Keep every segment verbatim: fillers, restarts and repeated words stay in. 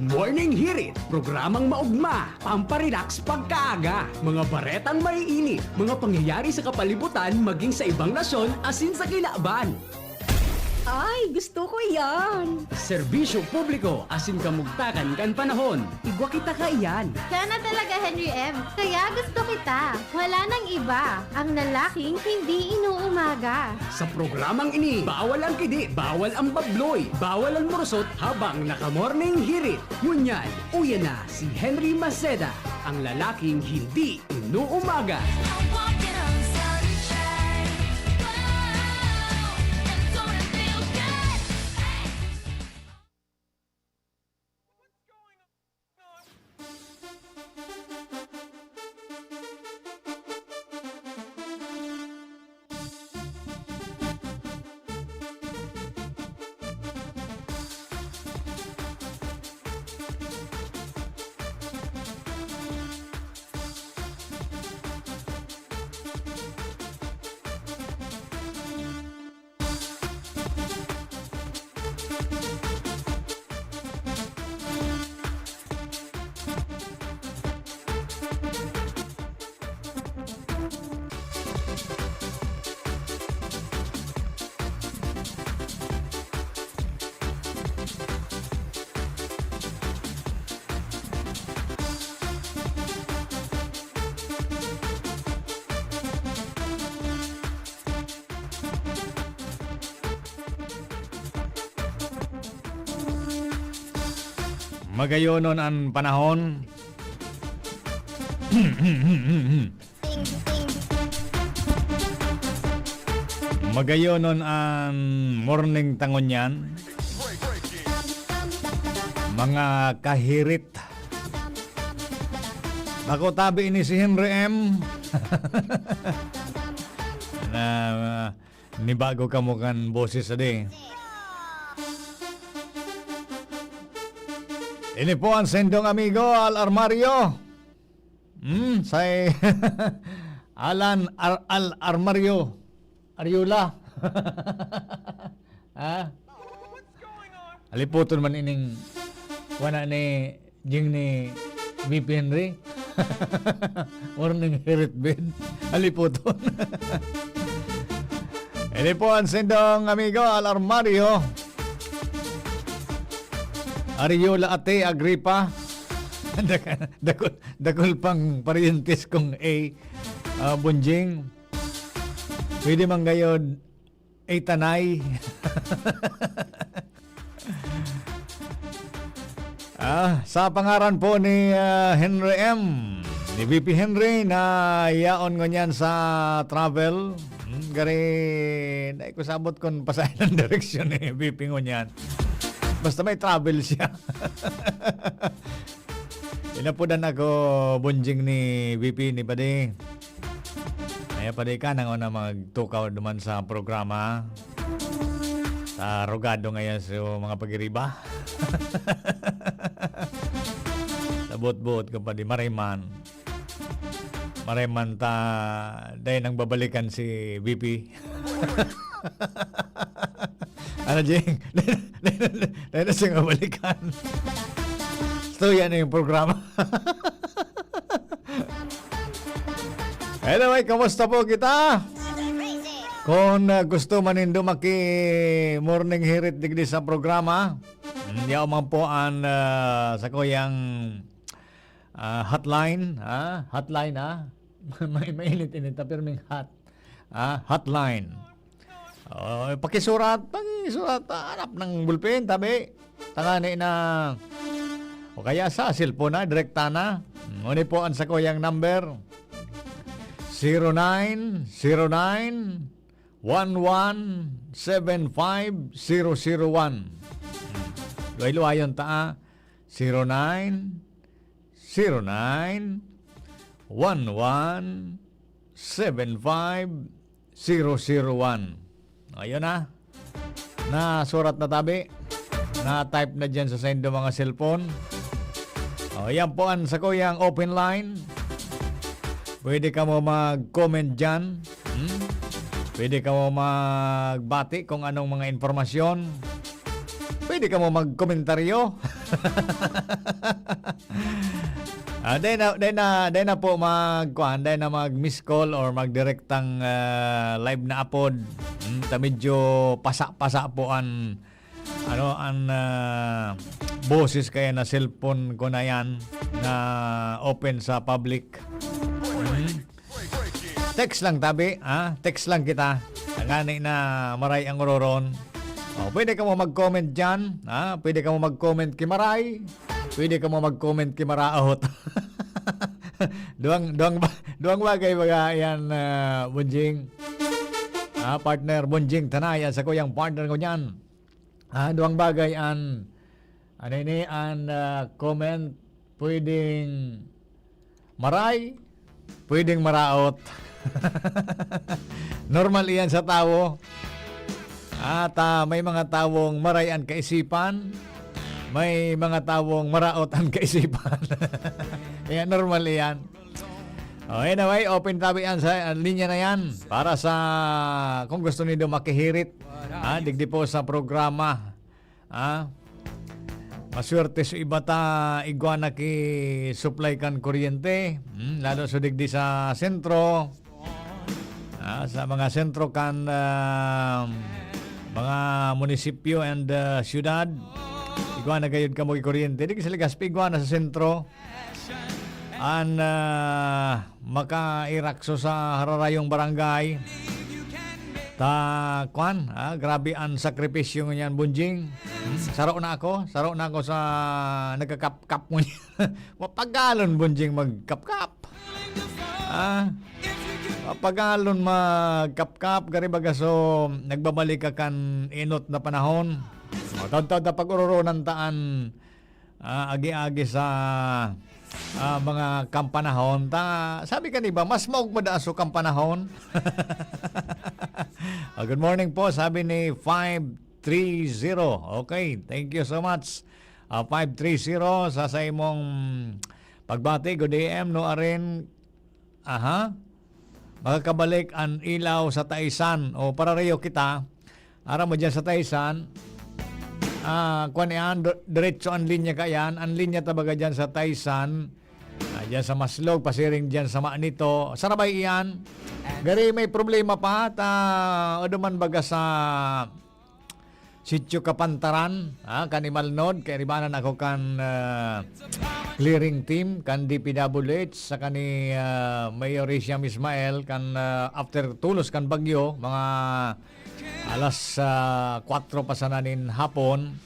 Morning Hirit, programang maugma, pamparelax pagkaaga, mga baretang maiinit, mga pangyayari sa kapalibutan maging sa ibang nasyon asin sa kinaban. Ay, gusto ko yan! Serbisyo publiko asin kamugtakan kan panahon. Igwa kita kaiyan. Siya na talaga, Henry M. Kaya gusto kita. Wala nang iba. Ang lalaking hindi inuumaga. Sa programang ini, bawal ang kidi, bawal ang babloy, bawal ang murusot habang naka-morning hirit. Ngunyan, uya na si Henry Maceda, ang lalaking hindi inuumaga. Magayonon an panahon. Magayonon an morning ta ngunyan. Mga kahirit. Bako tabi ini si Henry M. Na, nibago kamo kan boses, adi. Ini po ang sendong amigo, Al Armario. Hmm, say Alan Ar-, Al Armario. Ariola. Ha? Alipoton man ining wana ni Jing ni V P Henry. Morning hirit bed. Alipoton. Ini po ang sendong amigo, Al Armario. Ariola Ate Agripa. Dak-, dakul, dakul pang paryentes kong A, ah, Bunjing. Pwede man gayod, ay, tanay. Ah, sa pangaran po ni, ah, Henry M, ni V P Henry na yaon ngunyan sa travel. Hmm, gari, dai ko sabot kun pasain ang direksyon ni V P ngunyan. Basta may travel siya. Inapodan ako, Bunjing, ni V P ni Padi. Kaya pwede ka nang una magtukaw duman sa programa. Sa rugado ngayon sa mga pagiriba. Sa buot-buot ko pa di, maray man. Maray man ta, dahil nang babalikan si V P. Ano, Jing? Dahil na siya babalikan. So, yan na yung programa. Anyway, kamusta po kita? Kung, ah, gusto man nindo maki-morning hirit digdi sa programa, mm, yaw man po ang, ah, sakuyang, ah, hotline, ah, hotline, ah. May, mainit-init na pirming hot. Ah, hotline. Oh, pakisurat, pakisurat, ah, hanap ng bulpen, tabi. Tangani na, o kaya sa cellphone na, direkta na. Hmm, uni po ang sakuyang number. Zero nine zero nine, one one seven five zero zero one. Luway-luwayon ta, ah. Zero nine zero nine, one one seven five zero zero one. Ayun na. Nasurat na tabi. Na-type na dyan sa saindo mga cellphone. O, yan po ang sakuyang open line. Pwede kamo mag-comment dyan. Hmm? Pwede kamo magbati kung anong mga impormasyon. Pwede kamo magkomentaryo. Ah, dai na, dai na, dai na po magkuan, dai na mag-miss call or magdirektang, ah, live na apod. Hmm, ta medyo pasa-pasa po an, ano, an, ah, boses kaya na cellphone ko na yan na open sa public. Hmm. Text lang tabi, ha? Text lang kita. Tangani na maray ang ororon. Oh, pwede kamo mag-comment dyan, ha? Pwede kamo mag-comment ki Maray. Pwede kamo mag-comment ki Maraot. Duwang, duwang ba-, duwang bagay baga yan, ah, Bunjing. Ah, partner Bunjing, tanay, yan sa kuyang partner ko dyan. Ah, duwang bagay an, ano ini, an, ah, comment, pwedeng maray, pwedeng maraot. Normal iyan sa tawo. At, ah, may mga tawong maray an kaisipan, may mga tawong maraot an kaisipan. Kaya normal iyan. Oh, anyway, open tabi yan sa, ah, linya na yan para sa kung gusto nindo makihirit, ah, digdi po sa programa. Ah, maswerte sa iba ta igwa na ki supply kan kuryente, hmm, lalo sa digdi sa sentro. Ah, sa mga sentro kan, ah, mga munisipyo and, ah, siyudad, igwa na gayud kamo ki kuryente. Digdi sa Legazpi, igwa na sa sentro. An, ah, makairakso sa hararayong barangay. Ta, kwan, ah, grabe an sakripisyo ngunyan, Bunjing. Hmm, saro na ako, saro na ako sa nagkakapkap ngunyan. Mapagalon, Bunjing, magkapkap. Ah, mapagalon magkapkap, gari baga so, nagbabalik ka kan inot na panahon. O, tawtawd na pag-ororonan ta an, ah, agi-agi sa, ah, mga kampanahon. Ta, sabi kan iba, mas maog madaas so kampanahon. Ah, good morning po, sabi ni five three zero. Okay, thank you so much. Ah, five three zero, sa, sa imong pagbati, good A M, no, Aren. Aha. Makakabalik an ilaw sa Taisan. O, parareho kita. Aram mo dyan sa Taisan, ah, kwan yan, do-, diretso an linya ka yan. An linya tabaga dyan sa Taisan, ah, dyan sa Maslog, pasiring dyan sa Manito. Sarabay iyan. Gari may problema pa, ta, o duman baga sa Sitio Kapantaran, ah, kan Imalnod, kairibanan ako kan, ah, clearing team, kan D P W H, sa kani, ah, Mayor Hisham Ismael, kan, ah, after tulos kan bagyo, mga alas, ah, kwatro pa sana nin hapon,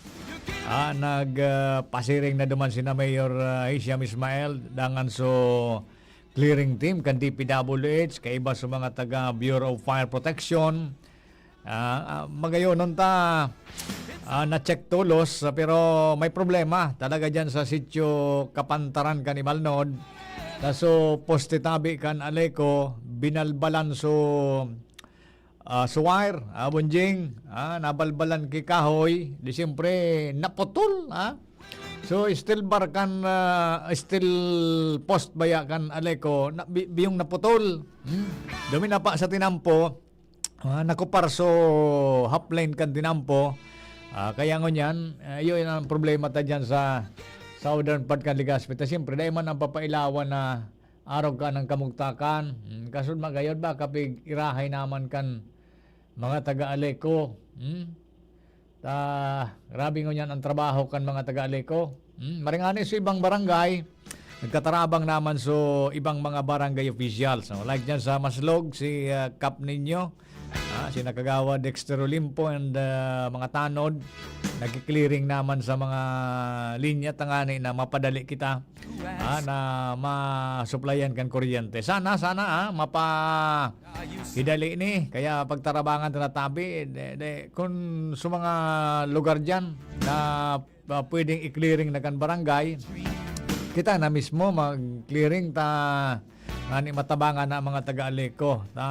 ah, nag, ah, pasiring na duman sina Mayor, ah, Hisham Ismael, dangan so clearing team kan D P W H, kaiba sa mga taga Bureau of Fire Protection. Ah, ah, magayonon ta, ah, na-check tolos, ah, pero may problema talaga dyan sa sitio Kapantaran kan Imalnod. Ta so poste tabi kan Aleco, binalbalan so, ah, so wire, ah, Bunjing, ah, nabalbalan ki kahoy, di siyempre naputol, ah. So, steel bar kan, ah, steel post baya kan Aleco, na, bi-, biyong naputol. Hmm. Duminapa sa tinampo, ah, nakupar so half lane kan tinampo. Ah, kaya ngunyan, ah, yun ang problema ta dyan sa southern part kan Legazpi. Ta siyempre, dai man ang papailawan na arog ka ng kamugtakan. Hmm, kasud magayod ba, kapig irahay naman kan mga taga Aleco. Hmm? Ta, grabe ngunyan ang trabaho kan mga taga Aleco. Hmm? Maringani sa ibang barangay, nagtatarabang naman so ibang mga barangay officials. No? Like dyan sa Maslog, si, ah, Kap Ninyo, ah, si Nakagawa Dexter Olimpo and, ah, mga tanod, nagki-clearing naman sa mga linya tangani na mapadali kita, ah, na masuplayan kan kuryente. Sana, sana, ah, mapa-, hidali ni, kaya pagtarabangan ta na tabi, de, de, kun sa mga lugar dyan na, ah, pwedeng i-clearing na kan barangay, kita na mismo mag-clearing ta, ngani matabangan na ang mga taga-Aleco. Ta,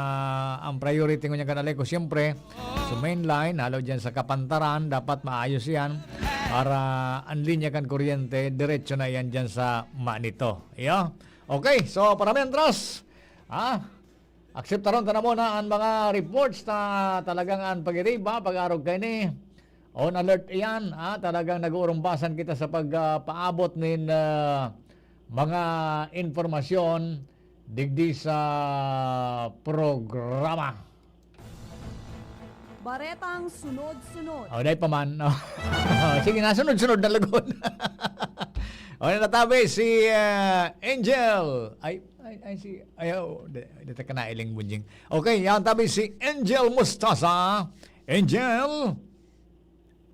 ang priority ngunyan kan Aleco, siyempre, sa main line, halo dyan sa Kapantaran, dapat maayos yan para ang linya kan kuryente, diretso na yan dyan sa Manito. Iyo? Okay, so para mientras, ah, akseptaron ta na muna ang mga reports na talagang ang pag-iriba, pag-arog kaini. On alert iyan, ah, talagang nag-uurumbasan kita sa pag, ah, paabot nin, ah, mga impormasyon digdi sa programa. Baretang sunod-sunod. Oh, dai pa man. Oh. Sige na, sunod-sunod na lugod. O, natabi si, ah, Angel. Ay, ay, ay, si, ay, oh, di, di ta ka nailing, Bunjing. Okay, yan tabi si Angel Mostaza. Angel,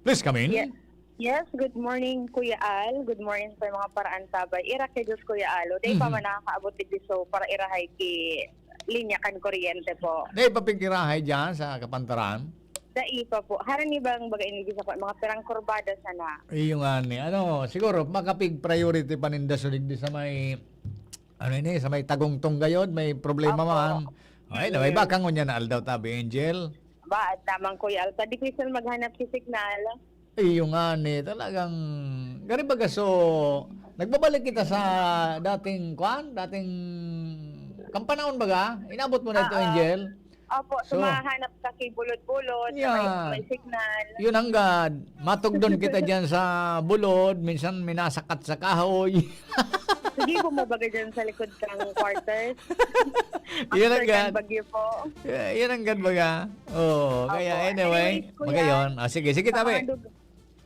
please come in. Ye-, yes, good morning, Kuya Al. Good morning sa mga paraantabay. Ira ki Diyos, Kuya Al. O, dai pa Mhm. man nakakaabot digdi, so, para irahay ki linya kan kuryente po. Dai pa pigkirahay diyan sa Kapantaran? Dai pa po. Harani bang baga ini gisa po, mga pirang kurbada sana. Iyo nga ni. Ano, siguro, makapig-priority pa ninda sulig di sa may, ano ini, sa may Tagungtong gayod, may problema Opo. man. Ay, na, may Mm. bakang unya na aldaw tabi, Angel. Ba, tamang Kuya Al, ta difícil maghanap si signal. Iyo nga ni, talagang, gari baga, so, nagbabalik kita sa dating, kwan, dating, kan panahon baga, inabot mo na ito, Oo. Angel? Opo, So, sumahanap ka kay bulod-bulod, sa may, yeah. may signal. Yun ang gad. Matugdon kita dyan sa bulod, minsan minasakat sa kahoy. Sige, bumabaga dyan sa likod kang quarters. Yan ang After kan gad. bagyo po. Yeah, yan ang gad baga. Oo, Opo. kaya anyway, Anyways, Kuya, magayon. Ah, sige, sige, sa tabi. mga dug-,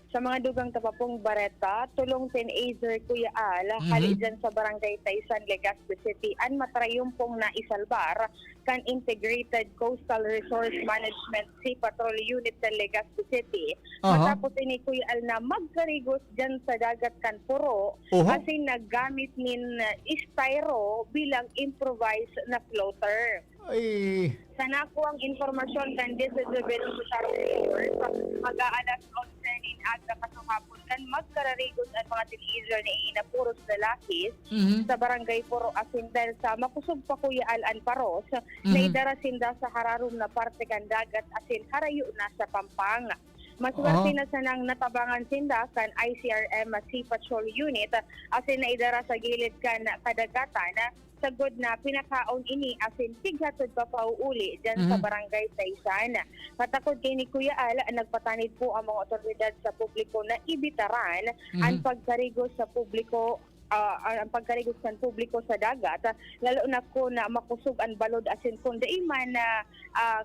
sa mga dugang tapapong bareta, tulong teenager, Kuya Al, Mhm. hali dyan sa Barangay Taysan, Legazpi City, an matrayumpong naisalbar kan Integrated Coastal Resource Management Sea Patrol Unit sa Legazpi City. Aha. Matapos ini, Kuya Al, na magkarigos dyan sa dagat kan puro, Oho. asin naggamit nin, uh, styro bilang improvised na floater. Ay. Sa nakuang impormasyon kan District Revenue Task Force, mag-aalas onse nin aga kasuhapon kan magkararigos an mga teenager na inapuros lalaki Mhm. sa Barangay Puro Asin dahil sa makusog pa, Kuya Al, an paros, Mhm. naidara sinda sa hararom na parte kan dagat asin harayo na sa pampang. Maswerte Aha. na sanang natabangan sinda kan I C R M Sea Patrol Unit asin naidara sa gilid kan kadagatan sagod na pinakaon ini asin pighatod pa pauuli dyan sa Mhm. Barangay Taysan. Katakod kaini, Kuya Al, nagpatanid po ang mga otoridad sa publiko na ibitaran an Mhm. pagkarigos sa publiko, ah, ang pagkarigos kan publiko sa dagat, lalo na kun makusog an balod asin kun dai man, ah, ah,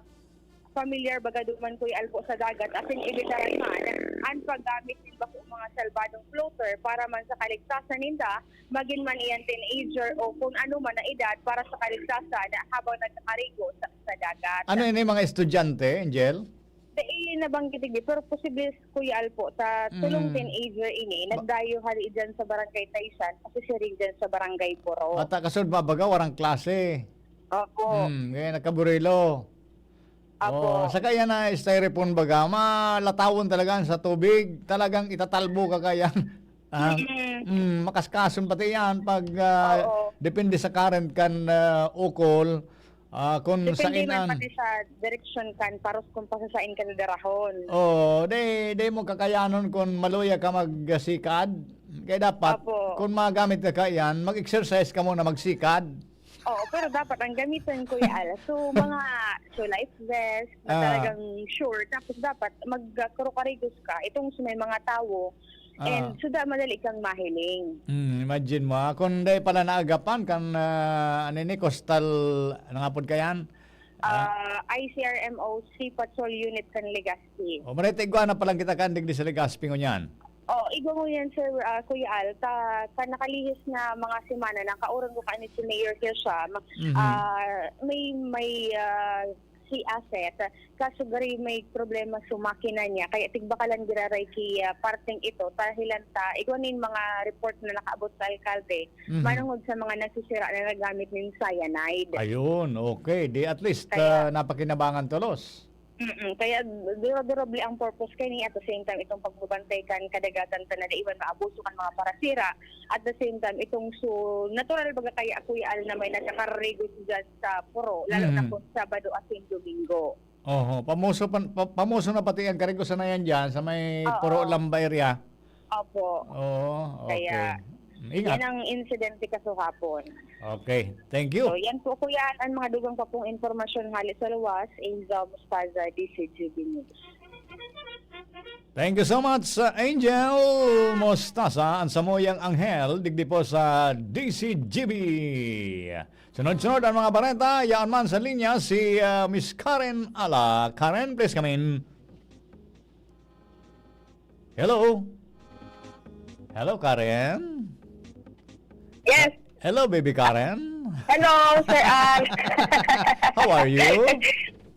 pamilyar baga duman, Kuya Al, po sa dagat, asin ibitaran man an paggamit nin bakong mga salbadong floater para man sa kaligtasan ninda, magin man iyan teenager o kun ano man na edad, para sa kaligtasan habang nagkakarigos sa, sa dagat. Ano ini, mga estudyante, Angel? Dai nabanggit digdi, pero posible, Kuya Al, po, ta tulong Mm. teenager ini, Ma- nagdayo hali dyan sa Barangay Taysan, pasisiring dyan sa Barangay Puro. At, ah, kasunod, mabaga, warang klase. Opo. Hmm, kaya nagkaburilo. Apo. Oh, saka yan na styrofoam baga, malatawon talaga sa tubig. Talagang itatalbo ka kaya. Ah, Mm. mm, makaskason pati yan pag, ah, Oo. depende sa current kan, ah, ukol. Ah, kung Depende saan man an pati sa direksyon kan paros kung pasasain ka na darahon. Oh, day, day mo kakayanon kung maluya ka magsikad. Kaya dapat, Apo. kung magamit ka kaya yan, mag-exercise ka muna magsikad. Oo, pero dapat ang gamiton, Kuya Al. So, mga, so, life vest na Ah. talagang sure. Tapos dapat magkarukarigos ka. Itong sa may mga tawo. Ah. And so, da-, madali kang mahiling. Hmm, imagine mo, ah, kung dai pala naagapan kan, ah, ano ni, coastal, ano nga pod kayan? Ah. Ah, I C R M O Sea Patrol Unit kan Legazpi. O, marete, igwa na palang kita kan digdi sa Legazpi ngunyan. Oh, igwa mo yan, Sir, ah, Kuya Al. Ta, ta nakalihis na mga semana, nakaurang ko kaini si Mayor Hisham. Mhm. Ah, may, may, ah, si asset. Kaso gari may problema sa makina niya. Kaya tigbakalan giraray ki, ah, parteng ito. Dahilan ta, igwa nin mga report na nakaabot sa alkalde. Mhm. Manungod sa mga nagsisira na nagamit nin cyanide. Ayun, okay. Di at least, Kaya ah, napakinabangan tolos. Mm-mm. Kaya duro-durable ang purpose kaini, at the same time, itong pagbabantay kan kadagatan ta na dai man maabuso kan mga parasira. At the same time, itong so, natural baga kaya, Kuya Al, na may nagkakaririgo dyan sa puro, lalo na Mm. kung Sabado asin Domingo. Oho, pamuso pa, pa, pamuso na pati ang karigos na yan dyan sa may Oo. Puro Lamba area. Opo. Oo, okay. Kaya, Mm, ingat. yan ang insidente kasuhapon. Okay, thank you. So, yan po, Kuya Al, ang mga dugang pa pong impormasyon hali sa luwas, Angel Mostaza, D C G B News. Thank you so much, uh, Angel Mostasa, ang samuyang anghel, digdi po sa D C G B. Sunod-sunod ang mga bareta, yaon man sa linya si, uh, Miss Karen Ala. Karen, please come in. Hello? Hello, Karen? Yes. Hello, baby Karen. Hello, Sir Al. How are you?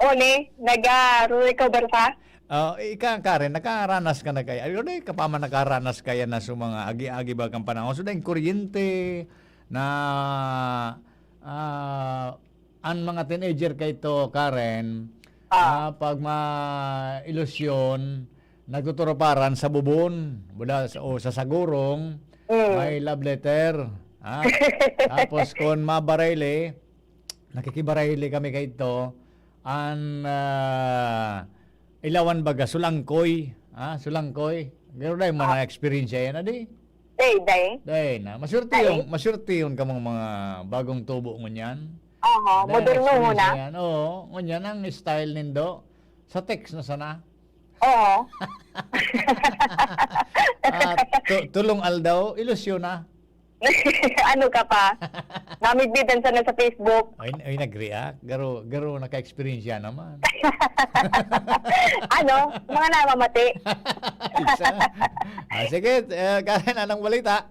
Oni, nag-recover pa. Ah, ika, Karen, nakaranas ka na kaya? Ano, di ka pa man nakaranas kaya na sa mga agi-agi ba kang panahon? So, dahil kuryente na, ah, ang mga teenager kay to, Karen, Ah. ah, pag ma-ilusyon, nagtuturuparan sa bubon, mula sa, o sa sagurong, Mm. may love letter. Ah, tapos kung mabarayli, nakikibarayli kami kay to, an, ah, ilawan baga, sulangkoy. Ah, sulangkoy. Pero dahil mo Ah. na-experience yan, adi? Day, day. Day na. Maswerte Day. yung, maswerte yung kamong mga bagong tubo ngunyan. Oho, Dahil moderno na-experience muna. yan. Oo, ngunyan ang style nindo. Sa text na sana. Oo. Ah, tu-, tulong aldaw, ilusyon na. Ano ka pa? Namigbitan sana sa Facebook. Ay, ay, nag-react. Garo, garo, naka-experience yan naman. Ano? Mga namamati? Isa. Ah, sige, eh, Karen, anong balita?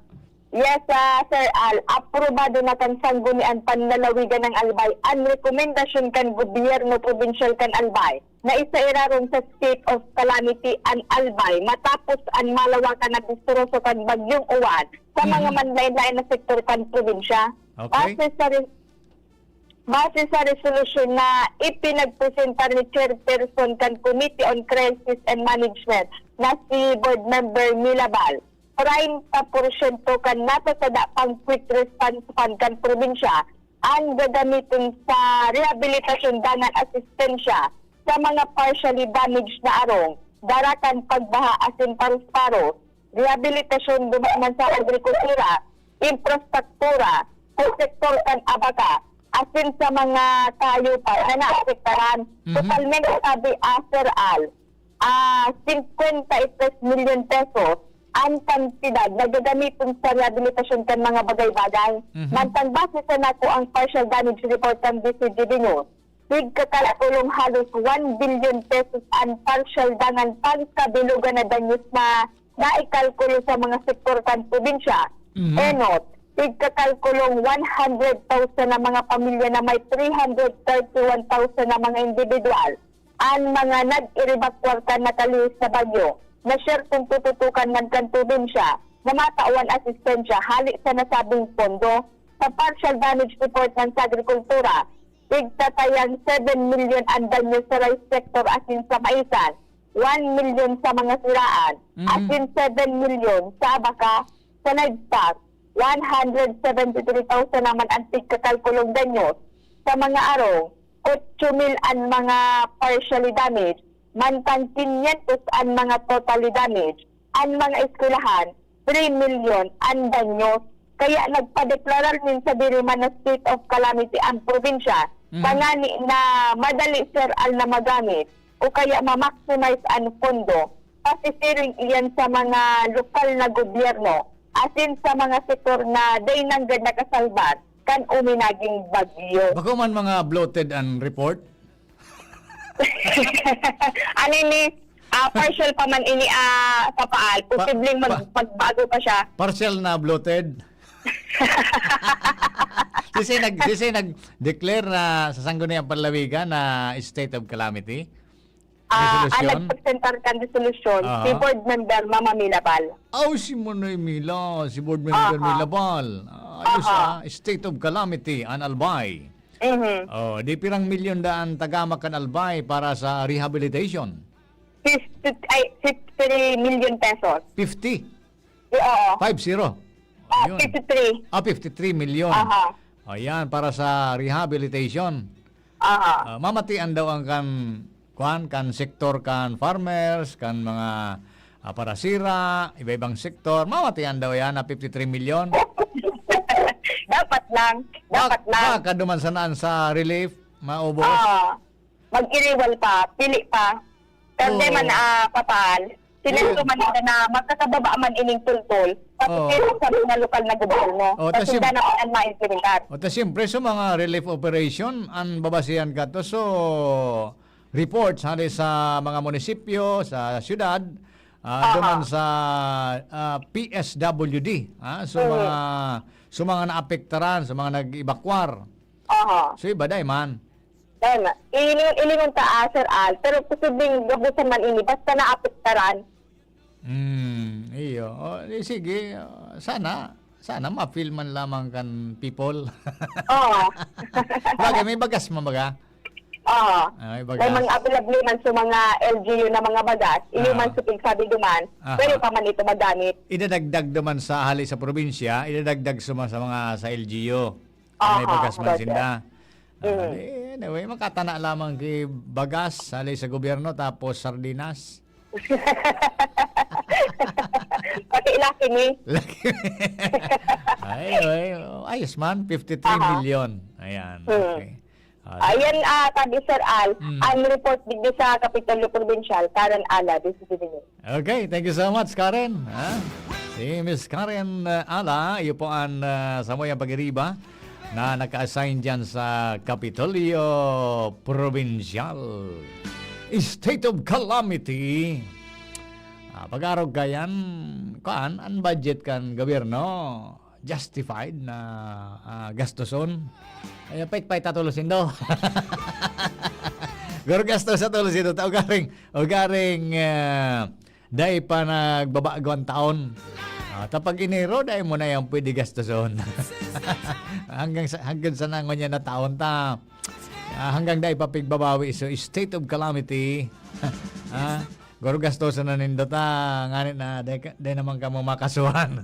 Yes, ah, Sir Al. Aprobado na kan Sanggunian Panlalawigan ng Albay an rekomendasyon kan gobyerno probinsyal kan Albay na isairarom sa state of calamity an Albay matapos an malawakan na distroso kan Bagyong Uwan sa mga Mhm. manlaen-laen na sektor kan probinsya. Okay. Base sa re-, base sa resolusyon na ipinagpresentar ni Chairperson kan Committee on Crisis and Management na si Board Member Milabal, treinta porsyento kan nasasada pang Quick Response Fund kan probinsya an gagamiton sa rehabilitasyon dangan asistensya sa mga partially damaged na arong, dara kan pagbaha asin paros-paros, rehabilitasyon duman man sa agrikultura, infrastruktura, sa sektor kan abaka, asin sa mga kayo pa na naapektaran. Mhm. Totalmente, sabi, ah, Sir Al, ah, singkwenta y tres milyon pesos ang kantidad na gagamiton sa rehabilitasyon kan mga bagay-bagay. Mhm. Mantang base sa nakuang partial damage report kan D C G B News, tigkakalkulong halos one billion pesos an partial dangan pankabilugan na danyos na naikalkulo sa mga sektor kan probinsya. Mhm. Enot, tigkakalkulong one hundred thousand na mga pamilya na may three hundred thirty-one thousand na mga individual an mga nag-iribakwar kan nakalihis na bagyo na siyertong tututukan man kan probinsya na matawan asistensya hali sa nasabing pondo. Sa partial damage report kan sa agrikultura, tigtatayang seven milyon an danyo sa rice sector asin sa maisan, one milyon sa mga siraan, Mhm. asin seven milyon sa abaka, sa livestock, one hundred seventy-three thousand naman ang tigkakalkulong danyos sa mga arong, otso mil an mga partially damaged, mantang kinyentos an mga totally damaged, an mga eskwelahan, three milyon an danyos. Kaya nagpadeklarar nin sadiri man na state of calamity ang probinsya, Mhm. tangani na madali, Sir Al, na magamit o kaya ma-maximize an pondo, pasisiring iyan sa mga lokal na gobyerno, asin sa mga sektor na dai nanggad nakasalbar kan uminaging bagyo. Bako man mga bloated an report? Ano ini? Ah, partial pa man ini, ah, Papa Al. Pa-, Posibleng mag-, pa-, magbago pa siya. Partial na bloated? Sisay nag-, sisay nag-declare na sa Sangguniang Panlawigan na state of calamity? Ah, ang Resolusyon? nagpresentar kan resolusyon, Aha. si Board Member Mama Mila Bal. Aw, si Manoy Mila, si Board Member Aha. Mila Bal. Ah, ayos, Aha. ah. State of calamity, an Albay. Mhm. Oh, di pirang milyon daan tagamak kan Albay para sa rehabilitation? Fifty, ay, fifty-three million pesos. Fifty? Eh, oo. Five zero. Ah, Ayun. fifty-three. Ah, fifty-three million. Aha. Ayan, para sa rehabilitation. Aha. Ah, mamatian daw ang kan, kuan, kan sektor kan farmers, kan mga, ah, parasira, iba-ibang sektor. Mamatian daw yan na fifty-three million. Dapat lang. Dapat Bak-, lang. baka duman sanaan sa relief, maubos. Ah, mag-iriwal pa, pili pa. Pero Oo. di man, ah, Papa Al, Sinusugo man nila na magkakababa man ining tultol, pati Oo. kayo sa mga lokal na gobyerno. Oh, Sa tas siyem-, sila na ang maimplementar. Oh, tas siyempre, sa mga relief operation, ang babasihan ka to. So, reports, hali sa mga munisipyo, sa syudad, ah, Aha. duman sa, ah, P S W D, ah, so Mm. mga, so mga naapektaran, sa mga nag-evacuar. Aha. So, iba, day man. Then, ilingon, ilingon ta, ah, Sir Al, pero posibleng gabusan man ini, basta naapektaran. Hmm, iyo. O, di sige, ah, sana, sana ma-feel man lamang kan people. Oo. Bagay, may bagas man baga? Oo. Ah, may May bagas. mga available man sa mga L G U na mga bagas, iyo Ah. man sa pigsabi duman, Aha. pwede pa man ito magamit. Idadagdag duman sa hali sa probinsya, idadagdag sa mga, sa mga sa L G U. May Aha, bagas man bagas. sinda. Ah, Mm. di, anyway, makatana lamang ki bagas, hali sa gobyerno, tapos sardinas. Pati laki ni. Laki. Ay, ay, ayos man, fifty-three Aha. million. Ayan, Mm. okay. Ah, Ayan, ah, tabi Sir Al, Mm. ang report digdi sa Kapitolyo Probinsyal, Karen Ala, this is Evening. Okay, thank you so much, Karen. Ha? Si Miss Karen, uh, Ala, iyo po ang, uh, samuyang pag-iriba na naka-assign dyan sa Kapitolyo Probinsyal. State of calamity. Ah, pag-arog ka yan, kuan, ang budget kan gobyerno, justified na, ah, gastuson. Ay, pait-pait ta tulos indo. Garo gastos sa tulos indo. Ta ugaring, ugaring, ah, dai pa nagbabago ang taon. Ah, ta pag Enero, dai mo na yan pwede gastuson. Hanggang sa, hanggang sa nangon yan na taon ta. Ah, hanggang dai pa pigbabawi. So, state of calamity. Ah, garo gastuson na nindo ta. Ngani na, dai ka, dai naman kamo makasuhan.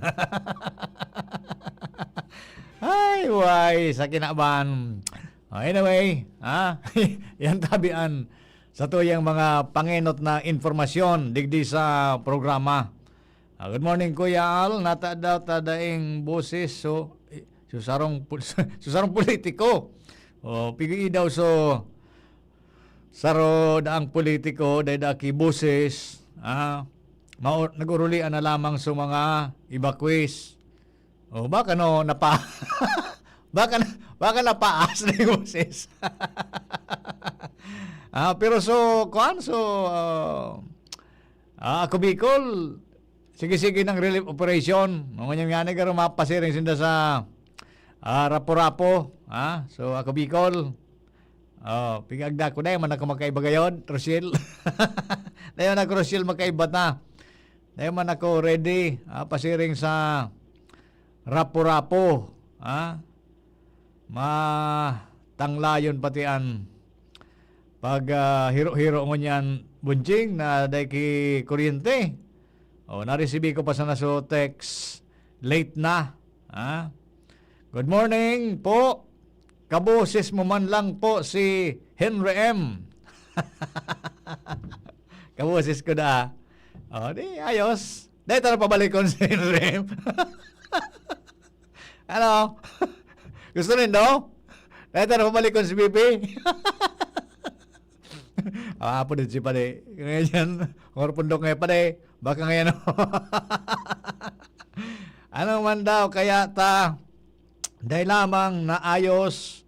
Ay, way, sa kinaban. Oh, anyway, ha? Yan tabi an sa tuyang mga pangenot na impormasyon digdi sa programa. Ah, good morning, Kuya Al. Nata daw ta daing boses, so, eh, so sarong pul-, so sarong politiko. Oh, pigi daw, so, saro daang politiko, dai da ki boses, ah, mao, nag-urulian na lamang sa mga evacuees. Oh, baka no, napa-, baka na, baka napaas na yung boses. Ah, pero so, kuan, so, ah, ah, ako Bicol, sige-sige ng relief operation. Ngunyan nga ni, garo mapasiring sinda sa, ah, Rapu-Rapu, ha? So, ako Bicol, oh, pigagda ko, dai man ako makaiba gayod, Rochelle. Dai man ako, Rochelle, makaiba ta. Dai man ako ready, ah, pasiring sa Rapu-Rapu, ha? Matanglayon pati an pag, ah, hiro-hiro ngunyan, Bunjing, na dai ki kuryente. Oh, naresibi ko pa sana so text, late na, ha? Good morning po. Kaboses mo man lang po si Henry M. Kaboses ko na. Oh, di, ayos. Dai ta na pabalikon si Henry M. Ano? Gusto nindo? Dai ta na pabalikon si B P. Ah, apo din si Padi. Ngayon, or pundok ngayon, Padi. Baka ngayon. Ano man daw, kaya ta, dai lamang naayos.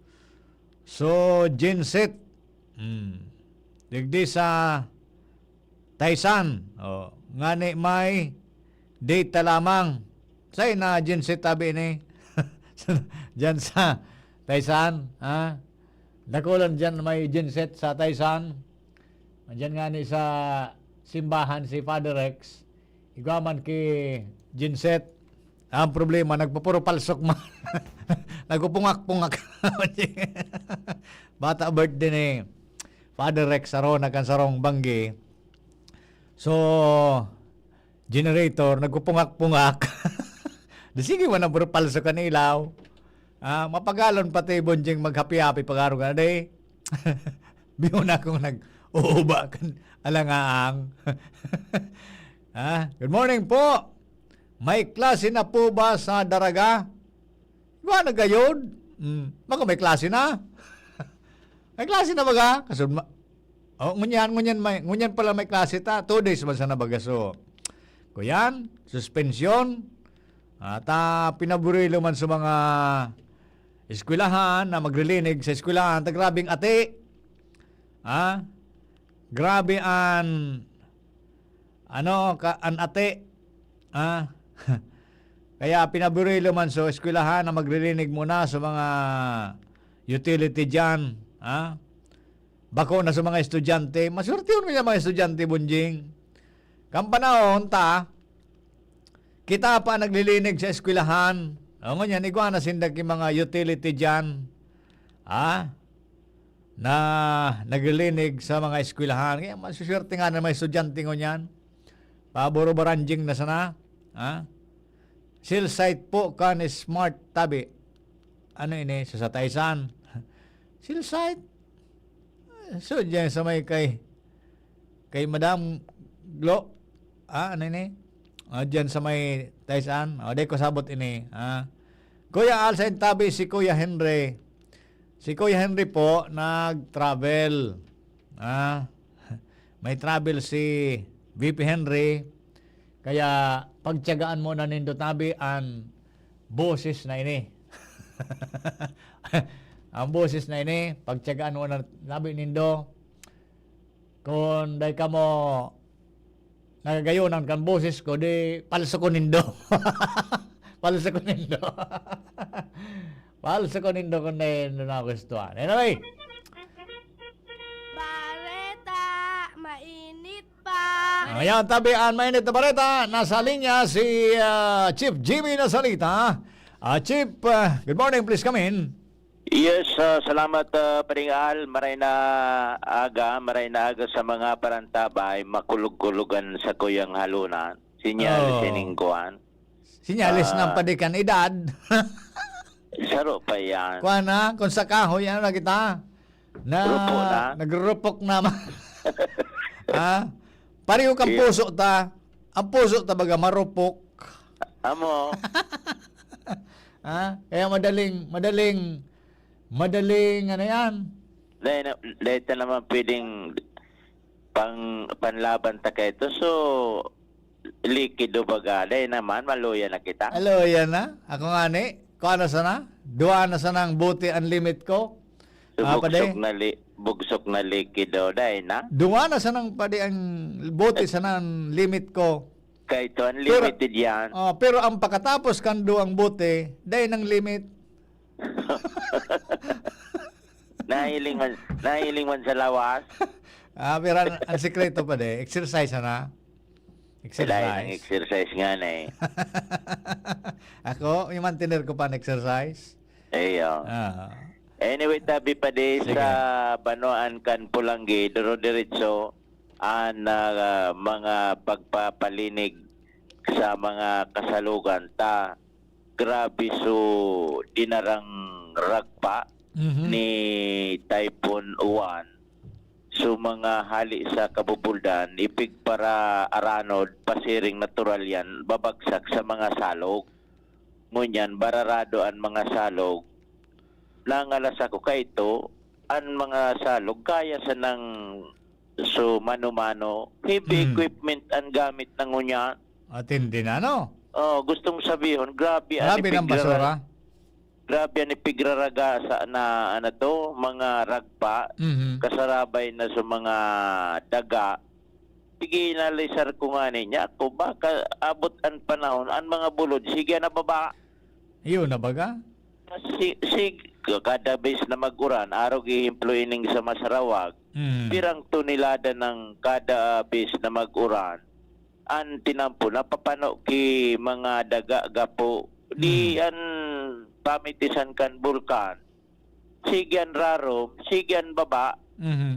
So, genset. Hmm. Digdi sa Taysan. Oh, ngani may data lamang. Say na genset tabi ni. Diyan sa Taysan, ha? Dakulan diyan may genset sa Taysan. Diyan ngani sa simbahan si Father Rex. Igwa man ki genset. Ang problema, nagpupuro palsok man. Nagpupungak-pungak. Bata birthday ni Father Rex Arona kan sarong banggi. So, generator, nagpupungak-pungak. Di sige, wala puro palsok kan ilaw. Ah, mapagalon pati Bonjing maghapi-hapi pag-araw ka na, di. Biyo na akong nag-uuba kan alangaang. Ah, good morning po. May klase na po ba sa Daraga? Iba na gayod. Mm, baka may klase na. May klase na baga? Kasud ma-, oh, ngunyan, ngunyan may, ngunyan pala may klase ta. Two days man sana baga, so. Kuyan, suspensyon. At, ah, pinaburilo man sa mga eskwelahan na maglilinig sa eskwelahan. Ta grabing ati. Ah, grabe an, ano, ka, an ati. Ah, kaya pinaburilo man sa eskwelahan na maglilinig muna sa mga utility dyan. Ah, bako na sa mga estudyante. Maswertehon mo yung mga estudyante, Bunjing. Kan panahon ta, kita pa naglilinig sa eskwelahan. O, ngunyan, igwa na sinda ki mga utility dyan. Ha? Na naglilinig sa mga eskwelahan. Kaya masuswerte nga na mga estudyante ngunyan. Paboro-baranjing na sana. Ha? Silsite po kan smart tabi. Ano ini? Sa sataysan. Silsite? So, dyan sa may kay, kay Madam Glo, ah, ano ini? Ah, dyan sa may Taisan. O, di ko sabot ini, ah. Kuya Alsa, tabi si Kuya Henry. Si Kuya Henry po, nag-travel. Ah, may travel si V P Henry. Kaya, pagtiyagaan mo na nindo tabi an boses na ini. Ang boses na ini, pagtiyagaan mo na tabi nindo. Kung dai kamo nagagayonan kan boses ko, di palso ko nindo. Palso ko nindo. Palso ko nindo kung dai nindo nagustuhan. Anyway. Bareta, mainit pa. Ayan, tabi an mainit na bareta. Nasa linya si, ah, Chief Jimmy Nasalita. Ah, Chief, ah, good morning, please come in. Yes, ah, salamat, ah, Paring Al. Maray na aga, maray na aga sa mga parantabay, makulog-kulogan sa kuyang haluna. Sinyales Oo. Ining kuwan. Sinyales Ah. ng padikan edad. Saro pa yan. Kuwan na, kung sa kahoy, ano na kita? Na, Rupo na. nagrurupok na. Ha? Pareho kang Iya. puso ta. Ang puso ta baga marupok. Amo. Ha? Kaya madaling, madaling, madaling, ano yan? Dahil na, dahil na naman pwedeng pang, panlaban ta kaito. So, likido baga. Dahil naman, maluya na kita. Maluya na? Ako nga ni, kuha na sana? Duwa na sana ang buti ang limit ko. So, Ah, pade? bugsok na li-, bugsok na likido. Dahil na? Duwa na sanang pade ang buti sana ang limit ko. Kaito, Pero, unlimited yan. oh, pero ang pakatapos kan duwang bote, dai nang limit. Nahiling man, nahiling man sa lawas. Ah, pero ang, ang sikreto pa di, exercise, ana. Kailangan ng Exercise. exercise nga na eh. Ako, yung mantener ko pa ang exercise. Iyo. Ah. Anyway, tabi pa di Sige. sa banwaan kan Pulanggi, duro-diretso, an, ah, mga pagpapalinig sa mga kasalugan ta. Grabe, so dinarang ragpa Mhm. ni Typhoon Uwan. So, mga hali sa Kabubuldan, ipigpara aranod, pasiring natural yan, babagsak sa mga salog. Ngunyan, bararado an mga salog. Nangalas ako kaito, an mga salog, kaya sanang so mano-mano. Heavy Hmm. equipment ang gamit na ngunyan. Atindi na, no? Oh, gustong sabihon, grabe ang Grabe ng ipigrara-, basura. grabe ang ipigraraga sa na, ano to, mga ragpa, Mhm. kasarabay na sa mga daga. Sige, inalisar ko nga niya. Ako, baka abot ang panahon, ang mga bulod, sige na baba. Yun na baga? Si, si, kada bes na mag-uran, arog ehemplo ining sa Masarawag, Mm. pirang tonelada ng kada bes na mag-uran, ang tinampo, napapano ki mga daga gapo, di Mm. an pamitisan kan bulkan, sige an rarom, sige an baba. Mhm.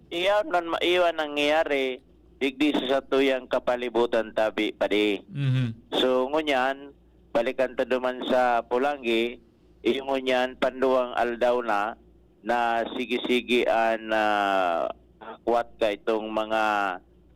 Iyan man, iyan nangyayari digdi sa satuyang kapalibutan tabi, padi. Mhm. So, ngunyan, balikan ta duman sa Pulanggi, iyo ngunyan, panduwang aldaw na, na sige-sige an, ah, hakwat ka itong mga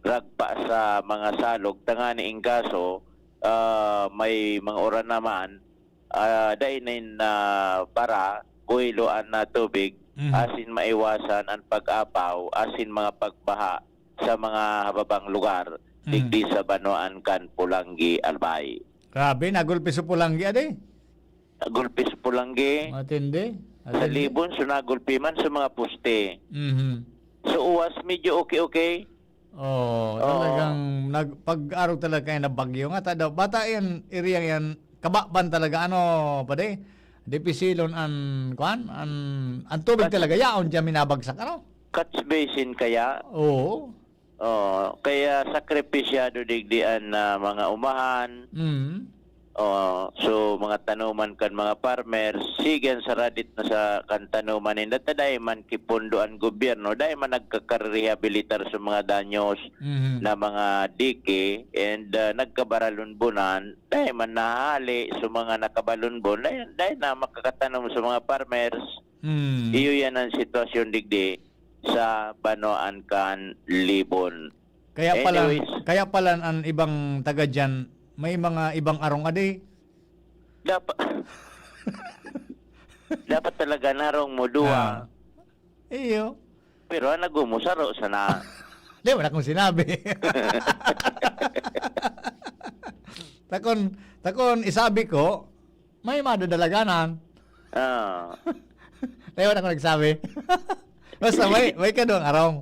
ragpa sa mga salog, tangani in kaso, ah, may mga uran naman, ah, dai nin, ah, para, kuhilo an, ah, tubig, Mhm. asin maiwasan an pag-apaw, asin mga pagbaha sa mga hababang lugar. Mm. Digdi sa banwaan kan Polangui, Albay. Grabe, nagulpi sa Polangui, adi? Nagulpi sa Polangui. Matindi. Sa Matindi. Libon, so nagulpi man sa mga poste. Mhm. So, uwas, medyo okay-okay. Oh, Oo. Talagang nag-, pag-arog talaga kayo na bagyo nga, tada-, bata yan, area yan, kababan talaga, ano, pade? Dipisilon an, kwan, an, an tubig Bas- talaga, yaon dyan minabagsak, ano? Catch basin kaya? Oo. Oh, kaya sakripisyado digdi an, ah, mga umahan. Mm. Oh, so mga tanuman kan mga farmers, sigan sa radit na sa kan tanuman ninda, ta dai man kipondo an gobyerno, dai man nagkakarehabilitar sa mga danyos Mhm. na mga dike, and, ah, nagkabaralunbonan, dai man nahali sa mga nakabalunbon, dai, dai na makakatanom sa mga farmers. Mm. Iyo yan ang sitwasyon digdi sa banwaan kan Libon. Kaya palan, Anyways. Kaya palan an ibang taga diyan, may mga ibang arong adi. Dapa-, dapat talaga narong mo duwa. Ah. Iyo. Pero ang nagmumusaro sana. Di, wala akong sinabi. Takon, takon, isabi ko, may madadalaganan. Ah. Di, wala akong nagsabi. Basta may, may kaduang arong.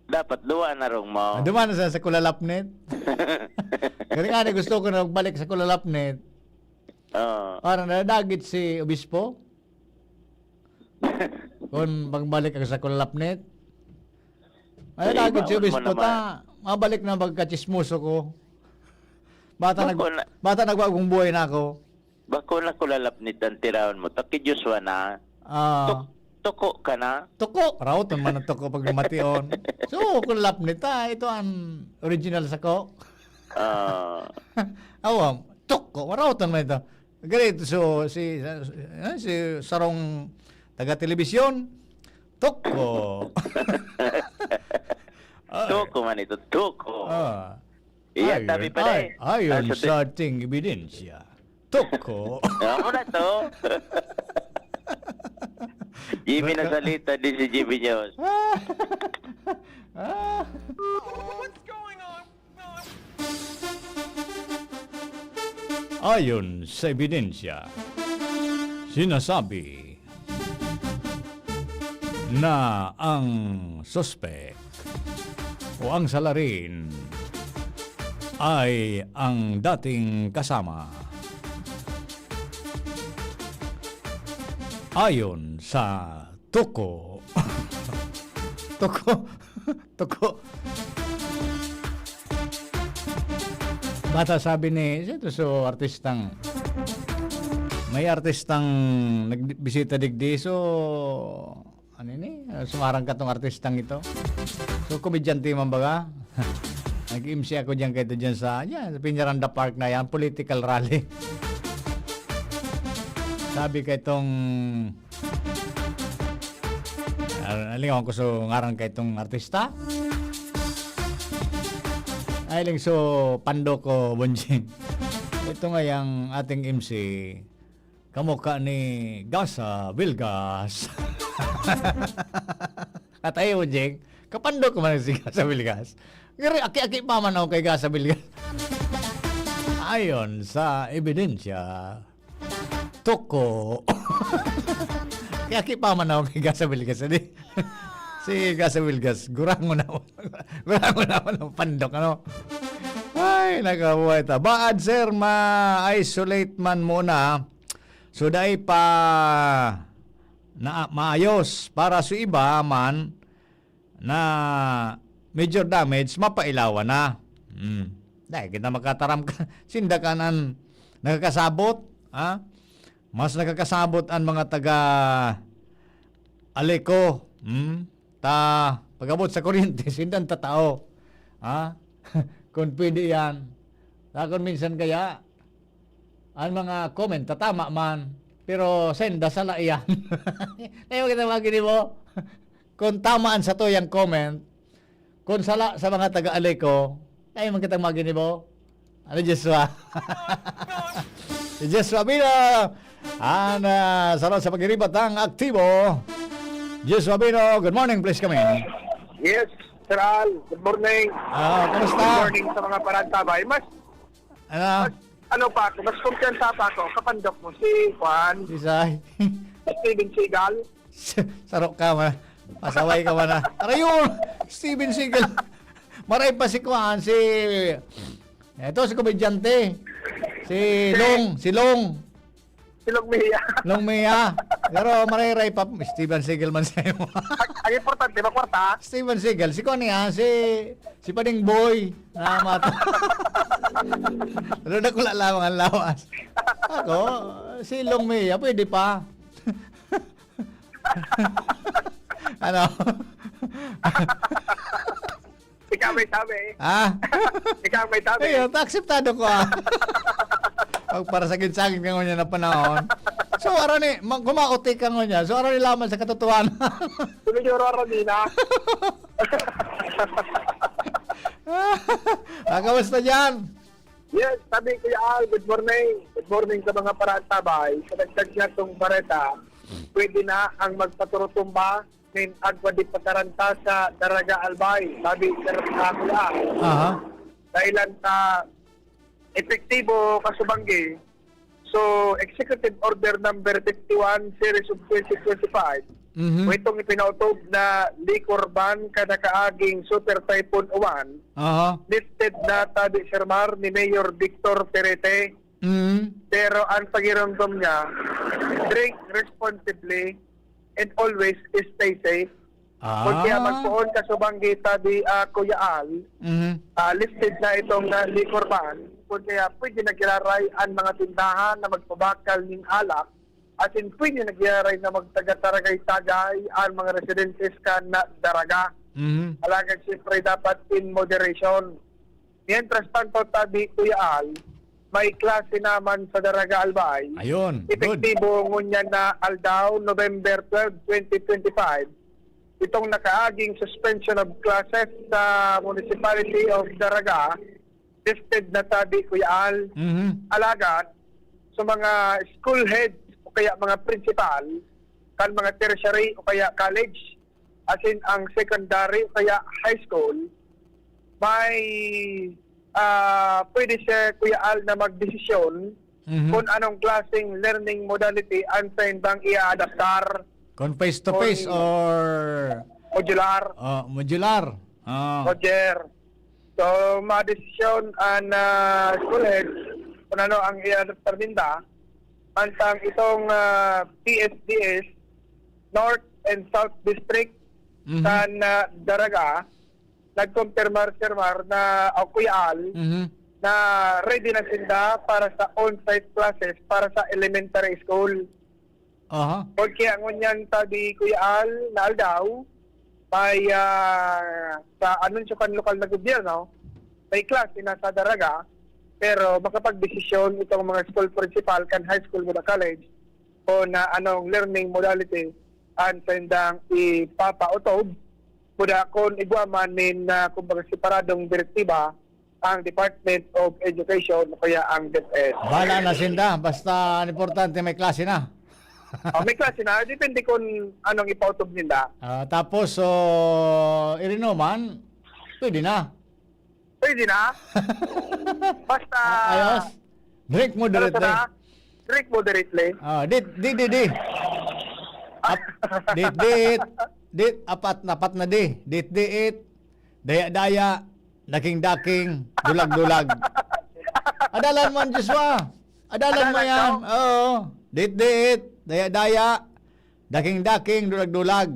Dapat duwa na rong mo. Ah, duman na sa, sa Kulalapnit. Galing nga, gusto ko na magbalik sa Kulalapnit. Oo. Parang nadagit si Obispo. Kung magbalik ako sa Kulalapnit. Ay, Ay, nadagit si bawal mo Obispo naman. Ta. Mabalik na pagkachismoso ko. Bata Bako nag-, na- bata nagbagong buhay na ako. Bako na Kulalapnit ang tiraon mo. Taki Joshua na. Ah. Tuk-, tuko ka na. Tuko. Raoton man ang tuko pag lumation. So, Kulalapnit, ah. Ito ang original sa ko. Ah. Awa, tuko. Raoton man ito. Ganito, so, si, ah, si sarong taga-telebisyon, tuko. Ay. Tuko man ito, tuko. Ah. Iya, Ayon, tabi pa na ay, eh. ayon Ah, sa sa ti- ating ebidensya, tuko. Amo na to. Jimmy na salita, di si Jimmy News. Ah. Ayon sa ebidensya, sinasabi na ang suspek o ang salarin ay ang dating kasama. Ayon sa tuko. Tuko. Tuko. Bata sabi ni, sino to, so, artistang, may artistang nagbisita digdi, so, ano ni? Ah, sumarang ka tong artistang ito. So, komedyante man baga. Nag-M C ako diyan, kaito diyan sa, diyan, sa Peñaranda Park na yan, political rally. Sabi kaitong, ah, nalingawan ko sa ngaran kaitong artista. Ay, ling so, pando ko, Bonjing. Ito nga yang ating M C, kamukha ni Gasa Vilgas. At ayun, Jeng, kapando ko man si Gasa Vilgas. Ngari, aki-aki pa man ako kay Gasa Vilgas. Ayon sa ebidensya, tuko. Aki-aki pa man ako kay Gasa Vilgas, adi? Si Gasa Vilgas, gurangon na, gurangon na ang pandok, ano? Ay, nakabuhay ta. Baad, sir, ma-isolate man muna. So, dai pa na maayos. Para sa iba man na major damage, mapailawan na. Hmm. Dai kita makataram ka. Sinda kan an nakakasabot, ha? Mas nakakasabot an mga taga Aleco. Hmm? Ta, pag-abot sa kuryente, sinda an tatao. Ha? Kung pwede yan. Sa akin minsan kaya, ang mga comment, tatama man. Pero senda, sala iyan. Kaya kita mga ginibo. Kung tama an satuyang comment, kung sala sa mga taga-Aleco, kaya man kitang mga ginibo. Ano, Joshua? Si Joshua Bino, ang, ah, sarong sa pag-iribat ang aktibo. Joshua Bino, good morning, please come in. Yes, Sir Al, good morning. Ah, kamusta? Good morning sa mga parantabay. Mas, Ano? mas, ano pa ako, mas kumpiyansa pa ako, kapandok mo, si Juan, Isay. Steven Seagal. Sarok ka, ma. Pasaway ka, ma, na. Aray, yun! Steven Seagal. Maray pa si Kuan, si, eto, si komedyante. Si Si Long, si Long. Si Long Mia. Long Mia. Pero maray-ray pa, Steven Seagal man sa'yo. Ang, ang importante, makwarta. Steven Seagal, si Kuan niya, si, si Pading Boy. Ah, mato. Pero dakula lamang ang lawas. Ako, si Long Mia, pwede pa. Ano? Ikaw may sabi. Ah? Ikaw may sabi. Ayun, akseptado ko, ah. Pag para sa ginsagin ka ngunyan na panahon. So, aron ni, ma-, kumaotik ka ngunyan. So, aron ni laman sa katotohanan. Siguro aron ni na. Ah, kamusta dyan? Yes, sabi, Kuya Al, good morning. Good morning sa mga parantabay. Sa dagdag niya itong bareta, pwede na ang magpaturutumba nin agwa di pataranta sa Daraga Albay, sabi ni Sir Kuya Al. Aha. Dahilan sa epektibo kasubanggi, so, Executive Order number fifty-one, Series of twenty twenty-five, Mhm. o itong ipinautob na liquor ban kada kaaging Super Typhoon Uwan, Aha. lifted na, tabi, Sir Mar, ni Mayor Victor Perete. Mhm. Pero ang pagiromdom niya, drink responsibly and always stay safe. Ah. Kung kaya magpoon ka subanggi, tabi, ah, Kuya Al, Mhm. ah, lifted na itong, ah, liquor ban. Kung kaya pwede na giraray ang mga tindahan na magpabakal ning alak, as in, pwede na giraray na magtaga-taragay-tagay ang mga residentes kan Daraga. Mhm. Alagad, siyempre, dapat in moderation. Mientras tanto, tabi, Kuya Al, may klase naman sa Daraga Albay. Ayun, good. Epektibo ngunyan na aldaw, November twelve, twenty twenty-five, itong nakaaging suspension of classes sa Municipality of Daraga, lifted na, tabi, Kuya Al. Mhm. Alagad, sa mga school heads o kaya mga principal, kan mga tertiary o kaya college, as in ang secondary o kaya high school, may, ah, pwede siya, Kuya Al, na magdesisyon Mhm. kung anong klaseng learning modality ang saindang i-adaptar. Kung face to face Kung or modular. Oh, modular. Ah. Roger. So, madesisyon ang, ah, school head kung ano ang i-adaptar ninda. Mantang itong, ah, P S D S, North and South District Mhm. kan, ah, Daraga, nagkumpirmar, Sir Mar, na, o Kuya Al, Mhm. na ready na sinda para sa on-site classes para sa elementary school. Aha. Kaya ngunyan, tabi, Kuya Al, na aldaw, may, ah, sa anunsyo kan lokal na gobyerno, may klase na sa Daraga, pero makapagdesisyon itong mga school principal kan high school muna college kung na anong learning modality ang saindang ipapautob, muna kung igwa man nin, ah, kumbaga, separadong direktiba ang Department of Education o kaya ang DepEd. Bala na sinda, basta ang importante may klase na. Oh, may klase na, depende kung anong ipautob ninda. Ah, tapos, so, irinuman, pwede na. Pwede na. Basta, Ayos. Drink ano moderately. Sana? Drink moderately. Ah, dit, di, di, di. Ap-, dit, dit. Dit, apat, apat na di. Dit, dit. Daya-daya. Daking-daking, dulag-dulag. Adalan mo yan, Joshua. Adalan mo Adalan yan. ko? Oo. Dit-dit, daya-daya, daking-daking, dulag-dulag.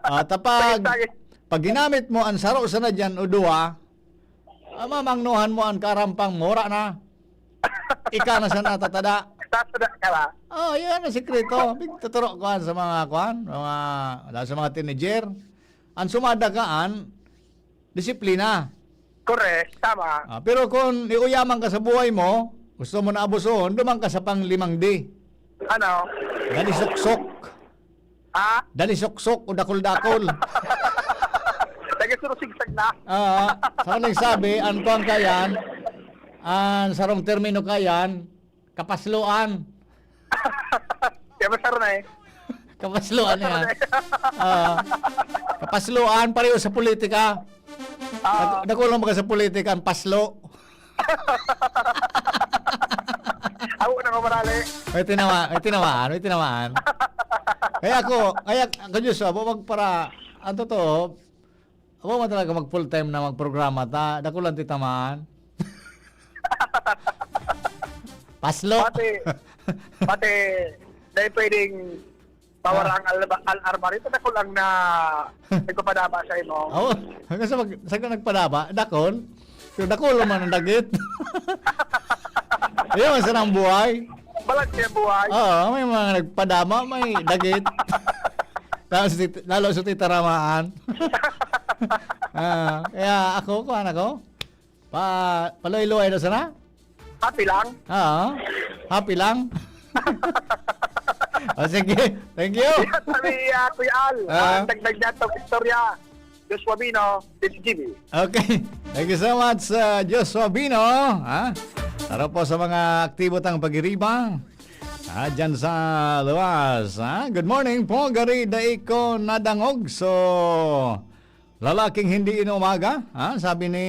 Ah, tapag, Sakit-sakit. pag ginamit mo ang saro sana dyan o duwa, ah, mamangnuhan mo ang karampang mura na. Ika na sana tatada. Tatada ka na. Oh, yan ang sikreto. Tuturo ko yan sa mga kwan, mga, lalo sa mga teenager. Ang sumadakaan, disiplina. Correct, tama. Ah, pero kung iuyaman ka sa buhay mo, gusto mo na abusuhon, duman ka sa pang limang D. Ano? Dali suksok. Ha? Dali suksok o dakol-dakol. Nagkasurusigsag na. Ah, sa nagsabi, ang kuwan kayan, ang sarong termino kayan, kapasloan. Kaya masaro na eh. Kapasloan niya. Ah. Kapasloan, pareho sa politika. Ah. Dak-, dakul lang baga sa politika ang paslo. Ako na ko marali. May tinawa-, may tinamaan, may tinamaan. Kaya ako, kaya ako, Diyos, abo magpara-, ang totoo, abo man talaga mag full time na magprograma ta, dakul lang titamaan. Paslo. Pati, pati, dahil pwedeng Pawara ang al-, al-, armary, ito dakul ang na, nagpapadaba sa imo. Oo, hanggang sa mag-, sa nagpadaba, dakul. Pero dakul naman ang dagit. Yun, sa nang buhay. Balag siya buhay. Oo, may mga nagpadama, may dagit. Tapos, tit-, lalo sa titaramaan. Ah, kaya ako, kuhan ako. Pa, paluway-luway na sana? Happy lang. Oo. Happy lang. O, sige. Thank you. Yan, sabi, ah, Kuya Al. Ah. Ang dagdag niya itong istorya. Joshua Bino, T V G B. Okay. Thank you so much, uh, Joshua Bino. Ha? Para po sa mga aktibo tang pagiriba. Ah, dyan sa luwas. Ha? Good morning po. Gari, dai ko nadangog. So, lalaking hindi inuumaga, ha? Sabi ni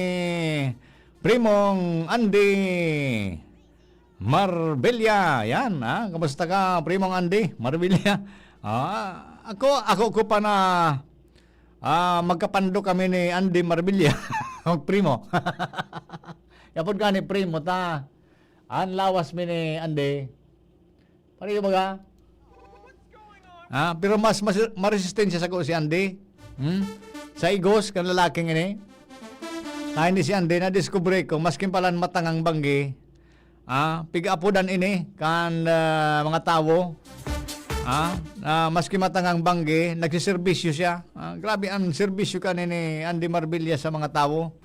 Primong Andy Marbella. Yan, ha? Kamusta ka, Primong Andy Marbella? Ah, ako, ako ko pa na, ah, magkapando kami ni Andy Marbella. Ang primo. Yapon ka ni primo, ta. Ang lawas mi ni Andy. Pareho baga? Ah, pero mas, mas maresistensya sa ko si Andy. Hmm? Sa igos kan lalaking ini. Kaya ni si Andy, nadiskubre ko, maskin palan matangang banggi, ah, pig-apodan ini kan, ah, mga tawo. Ah, ah, maski matangang banggi, nagsiserbisyo siya. Ah, grabe ang serbisyo kan ni Andy Marbella sa mga tawo.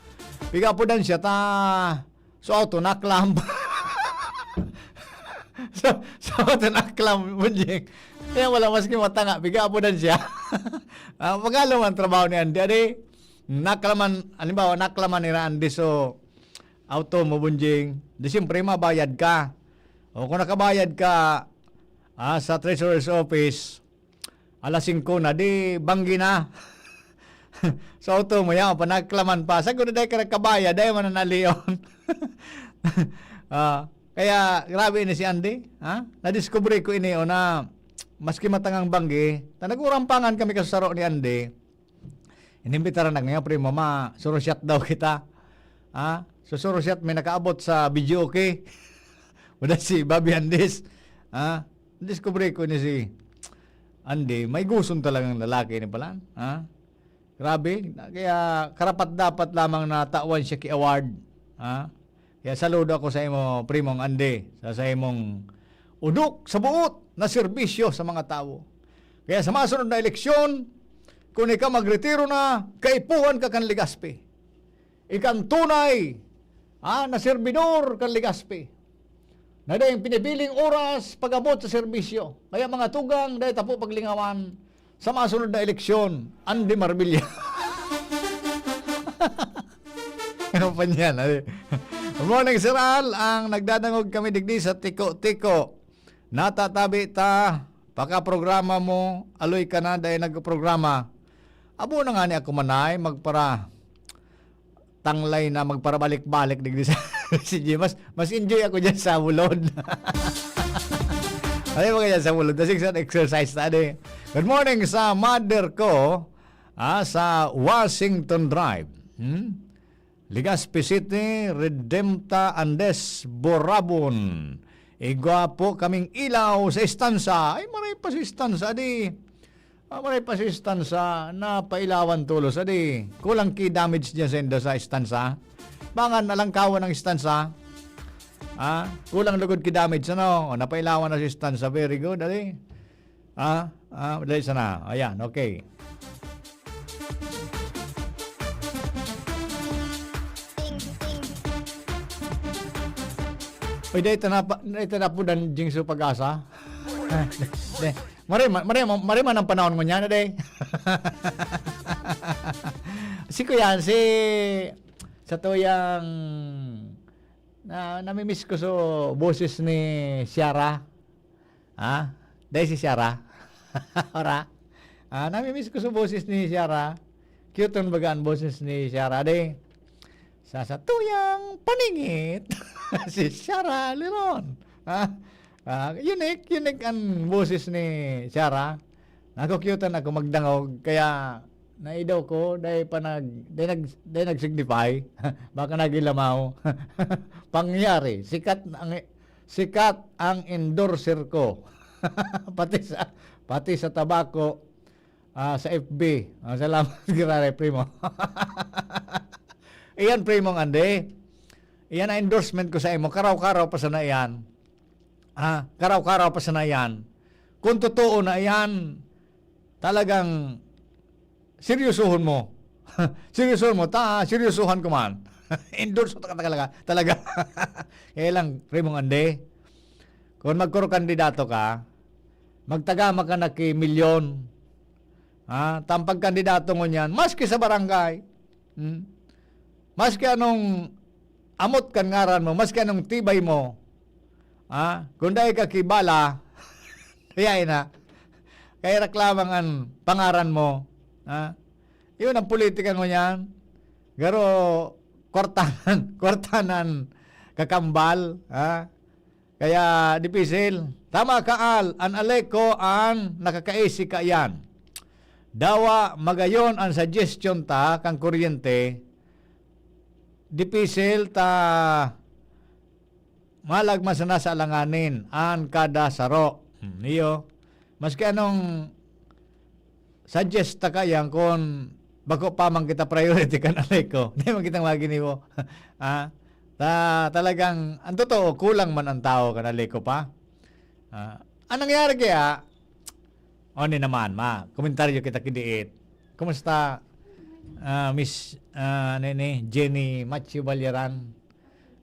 Pig-apodan siya, ta So, auto, naklam. So, so, auto, naklam, Bunjing. Kaya wala maski matanga, piga-apodan siya. Ah, magalo man trabaho ni Andy. Adi, naklaman, halimbawa, naklaman nila Andy, so, auto mo, Bunjing. Di siyempre, mabayad ka. O kung nakabayad ka, ah, sa treasurer's office, alas singko na, di banggi na. Sa auto mo, yaon pa, naklaman pa. Sagkod na dai ka nagkabaya, dai man na nalion. Ah, kaya grabe ini si Andy, ha? Nadiskubre ko ini, o, na maski matangang banggi, ta nag-urampangan kami kasaro ni Andy. Inimbitaran na niya, "Pre, mama, surusyat daw kita." Ha? So, surusyat, may nakaabot sa videoke. Wala si Bobby Andes. Ha? Diskubre ko ni si Andy, may gusto talagang lalaki ni pala, ha? Grabe, na, kaya karapat-dapat lamang na tawan siya ki award, ha? Kaya saludo ako sa imo, Primong Andy, sa, sa imong udok sa buot na serbisyo sa mga tawo. Kaya sa masunod na eleksyon, kung ikaw magretiro na, kaipuhan ka kan Legazpi. Ika an tunay, ah, na serbidor kan Legazpi, na daing pinipiling oras pag-abot sa serbisyo. Kaya, mga tugang, dai ta po paglingawan sa masunod na eleksyon, Andy Marbella. Ano pa niyan, ay? Good morning, Sir Al. Ang nagdadangog kami digdi sa Tiko-Tiko. Natatabi ta, pakaprograma mo, aloy ka na, dai nagprograma. Abo na nga ni ako manay, magpara tanglay na magparabalik-balik digdi sa si G. Mas, mas enjoy ako dyan sa Bulod. Ano ba kaya sa Bulod? Kasi sa exercise na, ano eh. Good morning sa mother ko, ah, sa Washington Drive. Hmm? Legazpi City, Redempta, Andes, Borabon. Igwa po kaming ilaw sa istansa. Ay, maray pa sa istansa, di. Ah, maray pa sa istansa, napailawan tulos, adi. Kulang ki damage niya sa indo sa istansa. Bangan, nalangkawan ang istansa. Ah, kulang lugod ki damage, ano? O, napailawan na sa istansa. Very good, adi. Ah, ah, dali sana. Ayan, okay. Uy, dai ta na pa, dai ta na po dan Jingso Pag-asa. Dai. Mare, ma-, mare, ma-, mare man ang panahon ngunyan, dai. Si Kuya, si, sa tuyang, na, namimiss ko so boses ni Ciara. Ha? Dai si Ciara. Ora. Ah, namimiss ko sa boses ni Shara. Cute ang baga ang boses ni Shara, de. Sa satuyang paningit, si Shara Leron. Ah, ah, unique, unique ang boses ni Shara. Nakukyutan ako magdangog, kaya naidaw ko, dahil pa nag-, dahil nag-, dahil nag-signify, baka nagilamaw. Pangyari, sikat ang, sikat ang endorser ko. Pati sa, pati sa tabako, ah, sa F B. Ah, salamat, grabe, primo. Iyan, primong Andy. Iyan ang endorsement ko sa imo. Karaw-karaw pa sana iyan. Ah, karaw-karaw pa sana iyan. Kung totoo na iyan, talagang seryosohon mo. Seryosohon mo. Ta, seryosohan ko man. Endorse ka talaga. Talaga. Kaya lang, primong Andy, kung magkuro-kandidato ka, magtagama ka na ki milyon. Ha? Tampag kandidato ngunyan, maski sa barangay. Hmm? Maski anong amot kan ngaran mo, maski anong tibay mo. Ha? Kung dai ka kibala, kaya na. Kaya reklaman ang pangaran mo. Ha? Yun ang politika ngunyan. Garo, kwartanan, kwartanan kakambal. Ha? Kaya dipisil. Tama ka, Al. An Aleco an nakakaisi kaiyan. Dawa magayon an suggestion ta kan kuryente. Dipisil ta malagmas na sa alanganin an kada saro. Hmm, iyo. Maski anong suggest ta kaiyan kun bako pa man kita priority kan Aleco. Di man kita maginibo. Ah, ta-, talagang, ang totoo, kulang man ang tao kan Aleco pa. Ah, ang nangyari kaya, o ni naman, ma, komentaryo kita kidiit. Kumusta, ah, Miss, ah, ano ni, Jenny Machi Balyaran?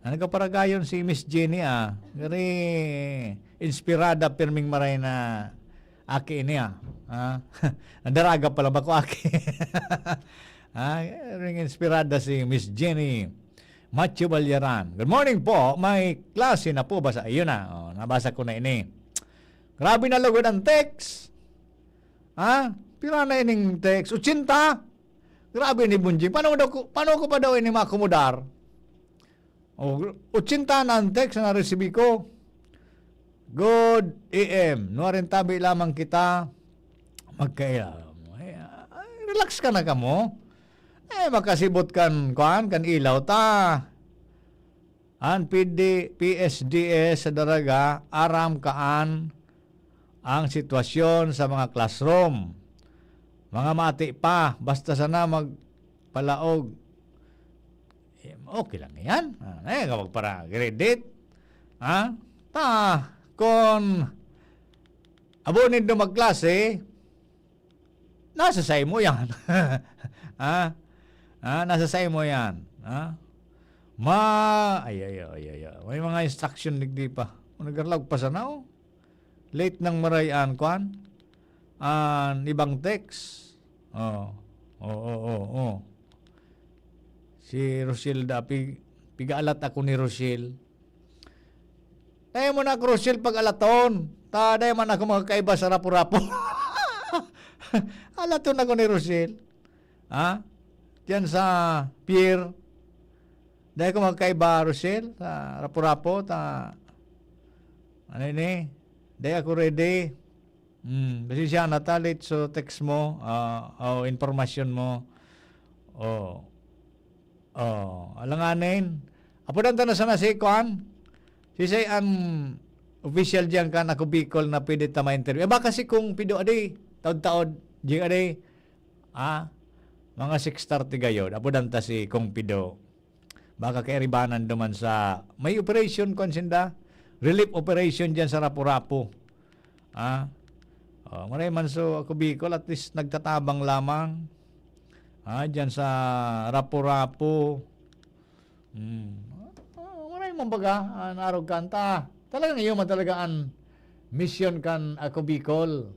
Ah, nagkaparagayon si Miss Jenny, ah. Very inspirada, pirming maray na aki ini, ah. Ah, nadaraga pala, bako aki. Ah, ring inspirada si Miss Jenny Macho Balyaran. "Good morning po. May klase na po ba sa iyo na?" Oh, nabasa ko na ini. Grabe na lugod ang text. Ha? Pira na ining text? Ochenta? Grabe ni Bunjing. Paano daw ko, paano ko pa daw ini maakomodar? O, ochenta na ang text na naresibi ko. Good A M. Nuarin tabi lamang kita magkaila. Ay, ay, relax ka na kamo. Eh, makasibot kan, kuan, kan ilaw ta. An P D, P S D S sa Daraga, aram kaan ang sitwasyon sa mga classroom. Mga mati pa, basta sana magpalaog. Eh, okay lang yan. Ah, eh, kapag para credit. Ha? Ta, kung abo nindo magklase, nasa saimo yan. Ha? Ha? Nasa saimo yan. Ha? Ma-, ay, ay, ay, ay, ay. May mga instruction digdi pa. Kung nagarlag pa sana, oh. Late nang maray an, kwan? An ibang text. Oh. Oo, oo, oo. Si Rochelle da, pig-, pigaalat ako ni Rochelle. Dai mo na ako, Rochelle, pag-alaton. Ta, dai man ako makakaiba sa Rapu-Rapu. Alaton ako ni Rochelle. Ha? Diyan sa pier. Dai ako makakaiba, Rochelle, sa Rapu-Rapu. Ta, ano ini? Dai ako ready. Hmm, pasensya na ta, late so text mo, ah, o impormasyon mo. Oh. Oh, alanganin. Apodan ta na sana si kuan. Sisay an official diyan kan Ako Bicol na pwede ta ma-interview? Eh, baka si Kong Pido adi, taod-taod, Jing adi. Ah, mga six thirty gayod. Apodan ta si Kong Pido. Baka kairibanan duman sa may operation, kuan sinda, relief operation diyan sa Rapu-Rapu. Ah, oh, maray man so Ako Bicol, at least nagtatabang lamang. Ah, diyan sa Rapu-Rapu. Hmm. Ah, maray man baga, ah, naarog kan ta. Talagang iyo man talaga an misyon kan Ako Bicol.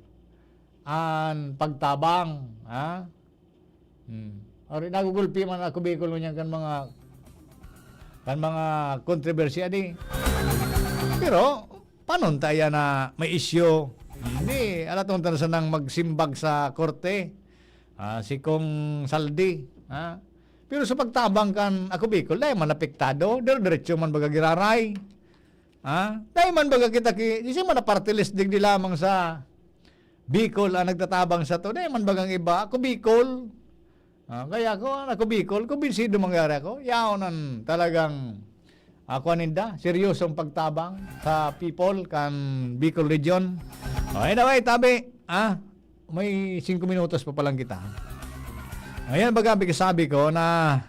An pagtabang, ha? Hmm. Ori, nagugulpi man Ako Bicol ngunyan kan mga, kan mga kontrobersiya di. Pero, panon ta iyan na may isyu? Hindi, alatong ta na sanang magsimbag sa korte. Ah, si Kong Saldi, ha? Pero sa pagtabang kan Ako Bicol, dai man apektado. Dire-diretso man baga giraray. Ha? Dai man baga kita ki-, di siya man na party list digdi lamang sa Bicol ang nagtatabang sa to. Dai man bagang iba. Ako Bicol. Ah, kaya ako, ako Bicol, kumbinsido mangyari ako. Yaon ang talagang, ah, kuwan ninda, seryosong pagtabang sa people kan Bicol Region. Oh, anyway, tabi, ah, may singko minutos pa palang kita. Ayan, baga, sabi ko na,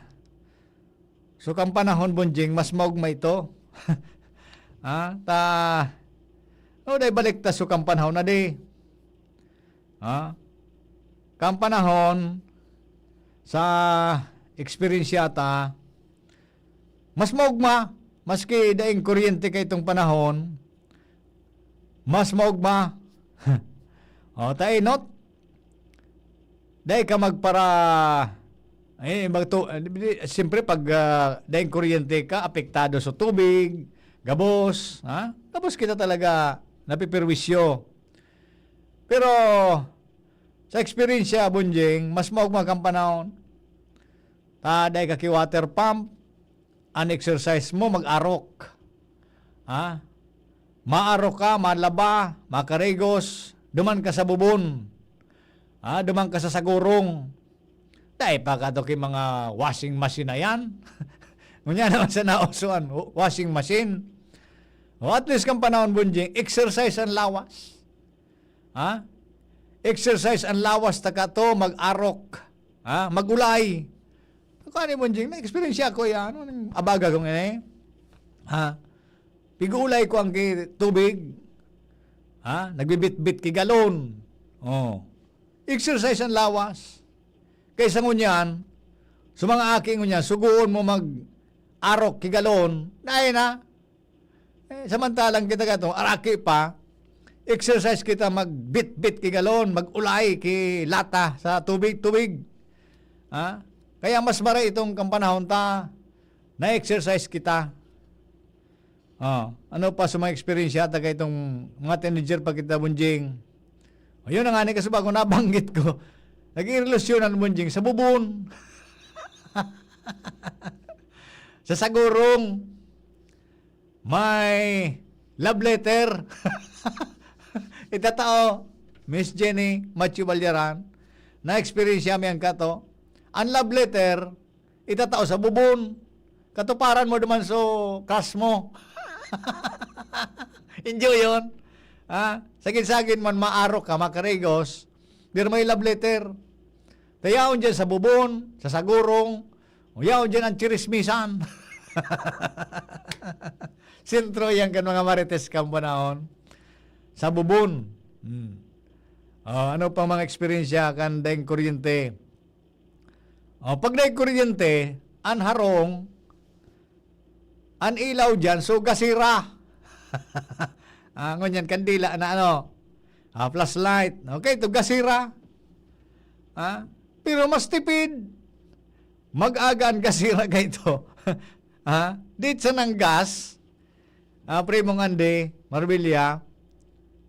so, kan panahon, Bonjing, mas maugma ito. Ah, ta, oh, dai balik ta so kan panahon na di. Ha? Kan panahon, sa eksperyensya ta, mas maugma, maski daing kuryente ka itong panahon, mas maugma. O, ta enot, dai ka magpara-, eh, magtu-, eh, di, di, siyempre, pag, ah, daing kuryente ka, apektado sa tubig, gabos, ha? Gabos kita talaga napiperwisyo. Pero, sa eksperyensya, Bonjing, mas maugma kan panahon. Ta, dai ka ki water pump, an exercise mo, mag-arok. Ha? Maarok ka, malaba, makarigos, duman ka sa bubon. Ha? Duman ka sa sagurong. Dai pa ka to ki mga washing machine na yan. Ngunyan naman sa nausuan, washing machine. O, at least kan panahon, Bonjing, exercise ang lawas. Ha? Exercise ang lawas, taka to, mag-arok. Ha? Mag-ulay. Kani, Bonjing, na-experience ko yan. Ano nang abaga kong ini? Ha? Pig-uulay ko ang ki-, tubig. Ha? Nagbibitbit ki galon. Oh. Exercise ang lawas. Kaysa ngunyan, sa mga aki ngunyan, sugoon mo mag-arok ki galon, dai na. Eh, samantalang kita gato, araki pa, exercise kita, magbitbit ki galon, mag-ulay ki lata sa tubig, tubig. Ha? Kaya mas maray itong kan panahon ta, na-exercise kita. Oh, ano pa sa mga eksperyensya ta kay itong mga teenager pa kita, Bonjing? Ayun na nga ni, kasi bago nabanggit ko, nag-irelasyonan, Bonjing, sa bubon. Sa sagurong. May love letter. Itatao, Miss Jenny Matthew Balyaran, na-eksperyensya mi ang kato. Ang love letter, itatao sa bubon. Katuparan mo duman so crush mo. Enjoy yun. Ha? Sagin-sagin man maarok ka, makarigos, pero may love letter. Tayaon dyan sa bubon, sa sagurong, o yaon dyan ang chirismisan. Sentro yan kan mga marites kan panahon. Sa bubon. Hmm. Ah, ano pang mga eksperyensya kan daing kuryente? Oh, pag daing kuryente, an harong, an ilaw dyan, so gasira. Ah, ngunyan, kandila na ano, ah, flashlight. Okay, to gasira. Ah, pero mas tipid. Mag-aga an gasira kay ito. Ah, di sanang gas. Ah, primong Andy, Marbella.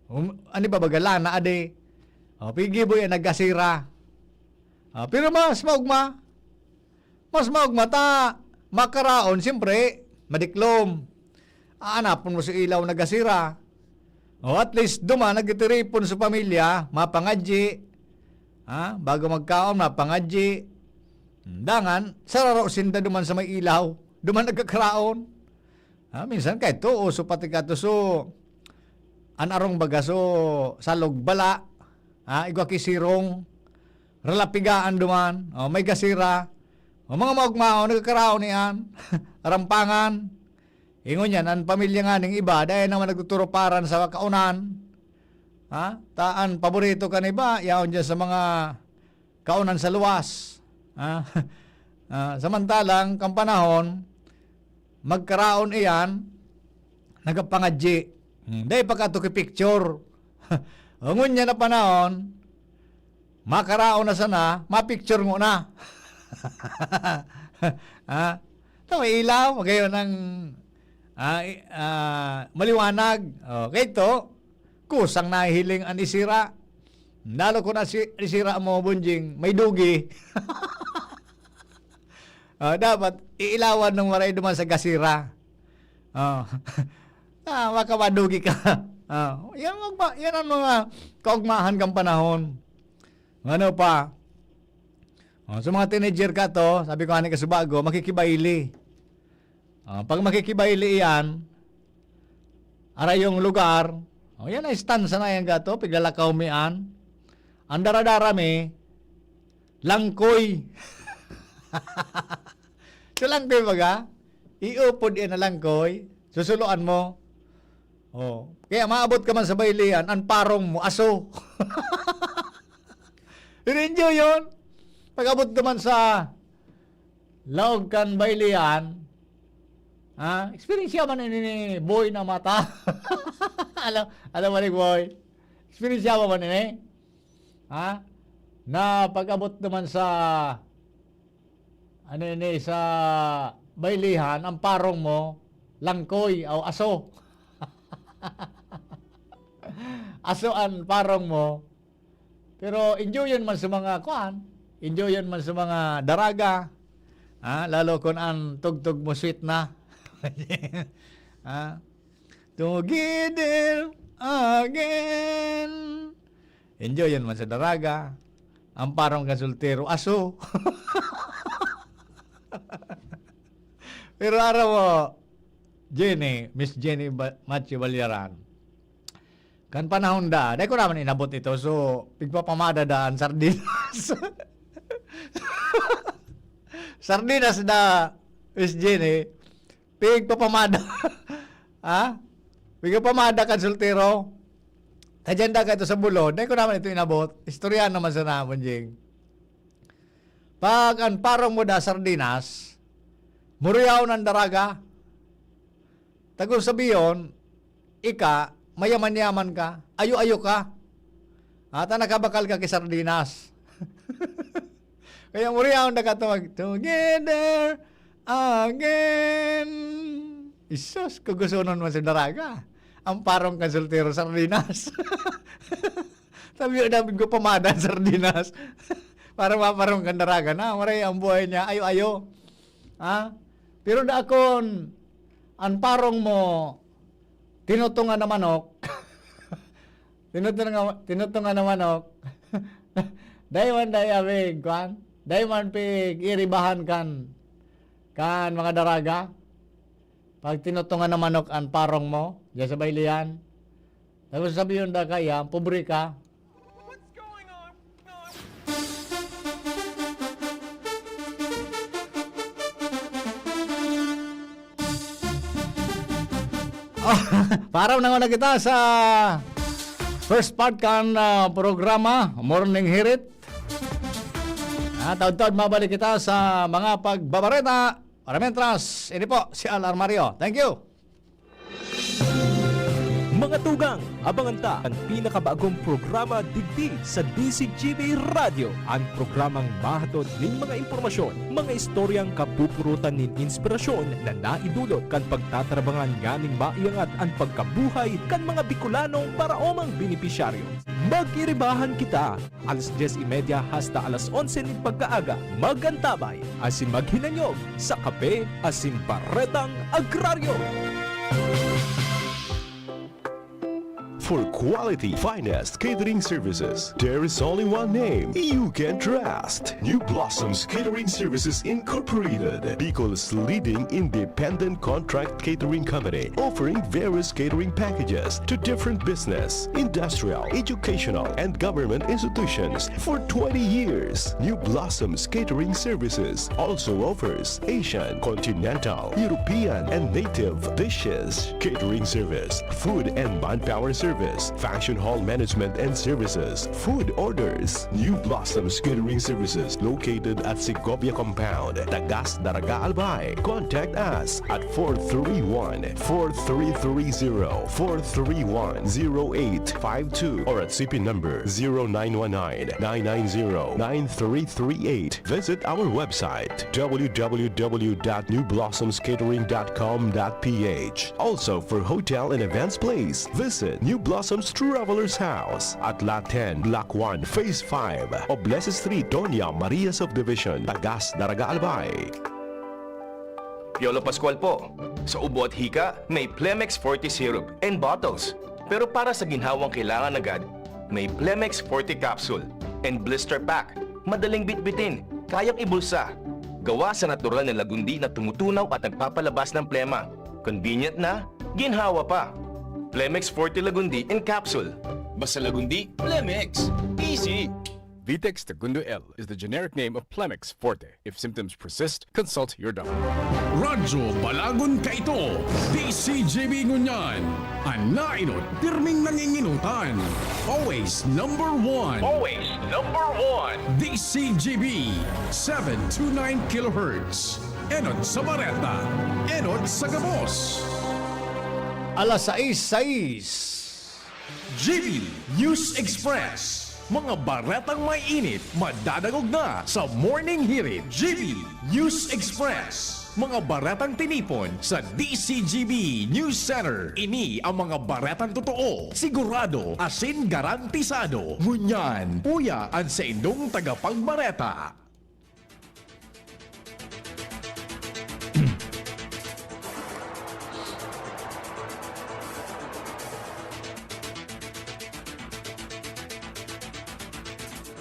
Um, ano ba baga, lana, adi? Oh, pigibo yan, naggasira. Ah, pero mas maugma. Mas maugma ta, makaraon, siyempre, madiklom. Aanapon mo sa ilaw na gasira. O, at least, duman, nagtitiripon sa pamilya, mapangadyi. Ha? Bago magkaon, mapangadyi. Dangan, sararo sinda duman sa may ilaw. Duman nagkakaraon. Ha? Minsan, kahit to, uso pati ka to, so, an arong baga, so, salog bala. Ha? Igwa ki sirong. Ralapigaan duman. O, may gasira. O, mga maugmaon, nagkakaraon niyan. Arampangan. Ingon yan, an pamilya nga ning iba, dai naman nagtuturuparan sa kaonan. Ha? Ta an paborito kan iba, yaon dyan sa mga kaonan sa luwas. Ha? Ah, samantalang, kan panahon, magkaraon iyan, nagapangadyi. Hmm, dai pa kato ki picture. O, ngunyan na panahon, makaraon na sana, mapicture mo na. Ha? Ito, may ilaw, magayon ang, ah, i-, ah, maliwanag. O, kay ito, Kusang nahihiling an isira. Lalo kun an si-, isira mo, Bonjing, may dugi. Ah, dapat iilawan ng waray duman sa gasira. Oh. Ah, baka madugi ka. Ah, yan, wag ba, yan ang mga kaugmahan kang panahon. Ano pa? Oh, so mga teenager ka to, sabi ko, ani ka subago, makikibaili. Ah, pag makikibaili iyan, arayong lugar, oh, yan ay stansa na yan gato, piglalakaw mi an. Ang daradara mi, langkoy. So, langkoy baga, iupod yan na langkoy, susuloan mo. Oh, kaya maabot ka man sa bailihan, ang parong mo, aso. Pero enjoy yun. Pag-abot naman sa laog kan bailihan, ha? Experience man ini ni Boy na mata. Alam, alam mo ni Boy? Experience man ini? Ha? Na pag-abot naman sa, ano ini, sa bailihan, ang parong mo, langkoy o aso. Aso ang parong mo. Pero enjoy yun man sa mga, kuan, enjoy yun man sa mga daraga. Ha? Lalo kung ang tugtog mo sweet na. Ha? Together again. Enjoy yun man sa daraga. Ang parong kasultero, aso. Pero araw mo, Jenny, Miss Jenny Ba-, Machi Balyaran. Kan panahon da, dai ko naman inabot ito. So, pigpapamada da an sardinas. Sardinas da, Miss Jenny. Pigpapamada. Ha? Pigpapamada kan soltero. Tadyan da ka ito sa bulod. Dai ko naman ito inabot. Istorya naman sa namon, Jing. Pag an parong mo da sardinas, muriyaw ng daraga. Tago sabiyon, ika, mayaman-yaman ka, ayo-ayo ka. Ata nakabakal ka ki sardinas. Kaya muriyaw na ka tawag, "Together again." Isus, kugusonon man sa daraga. Ang parong kan soltero, sardinas. Sabi ko, "Dapat ko pamadan sardinas." Para maparong kan daraga na, maray ang buhay niya, ayo-ayo. Ha? Pero dakon, ang parong mo, tinutungan na manok. Tinutungan, tinutungan na manok. Dai man dai abig, kwan? Dai man pig-iribahan kan, kan mga daraga. Pag tinutungan na manok ang parong mo, diyan sa Bailian. Tapos sabi yun da kaya, pobre ka. Oh, paaraw na muna kita sa first part kan, ah, programa, Morning Hirit. Ah, taud-taud mabalik kita sa mga pagbabareta. Para mentras, ini po si Al Armario. Thank you. Mga tugang, abangan ta an pinakabagong programa digdi sa D Z G B Radyo, an programang mahatod nin mga impormasyon, mga istoryang kapupurutan nin inspirasyon na naidulot kan pagtatarabangan nganing maiangat an pagkabuhay kan mga Bicolanong paraomang benepisyaryo. Mag-iribahan kita! Alas dyes y media hasta alas onse nin pagkaaga, mag-antabay asin maghinanyog sa Kape asin Baretang Agraryo. For quality, finest catering services, there is only one name you can trust. New Blossoms Catering Services Incorporated, Bicol's leading independent contract catering company, offering various catering packages to different business, industrial, educational, and government institutions for twenty years. New Blossoms Catering Services also offers Asian, continental, European, and native dishes, catering service, food and manpower service, function hall management and services, food orders. New Blossoms Catering Services, located at Segovia Compound, Tagas, Daraga, Albay. Contact us at four three one, four three three zero, four three one, zero eight five two or at C P number zero nine one nine, nine nine zero, nine three three eight. Visit our website, w w w dot new blossoms catering dot com dot p h. Also, for hotel and events place, visit New Blossoms Travelers House at Lot ten, Block one, Phase five, Oblesa Street, Doña Maria Subdivision, Tagas, Daraga, Albay. Piolo Pascual po. Sa ubo at hika, may Plemex Forte Syrup and bottles. Pero para sa ginhawang kailangan agad, may Plemex Forte Capsule and Blister Pack. Madaling bitbitin, kayang ibulsa. Gawa sa natural na lagundi na tumutunaw at nagpapalabas ng plema. Convenient na, ginhawa pa. Plemex Forte Lagundi in Capsule. Basta Lagundi, Plemex. Easy! Vitex Segundo L is the generic name of Plemex Forte. If symptoms persist, consult your doctor. Radyo Balagon kaito, D C G B ngunyan. An nainot, pirming nanginginutan. Always number one. Always number one. D C G B, seven two nine kilohertz. Enot sa bareta, enot sa gabos. Alas sais sais. G B News Express. Mga baretang may init, madadangog na sa Morning Hirit. G B News Express. Mga baretang tinipon sa D C G B News Center. Ini ang mga baretang totoo, sigurado, asin garantisado. Ngunyan, uya an saindong tagapagbareta.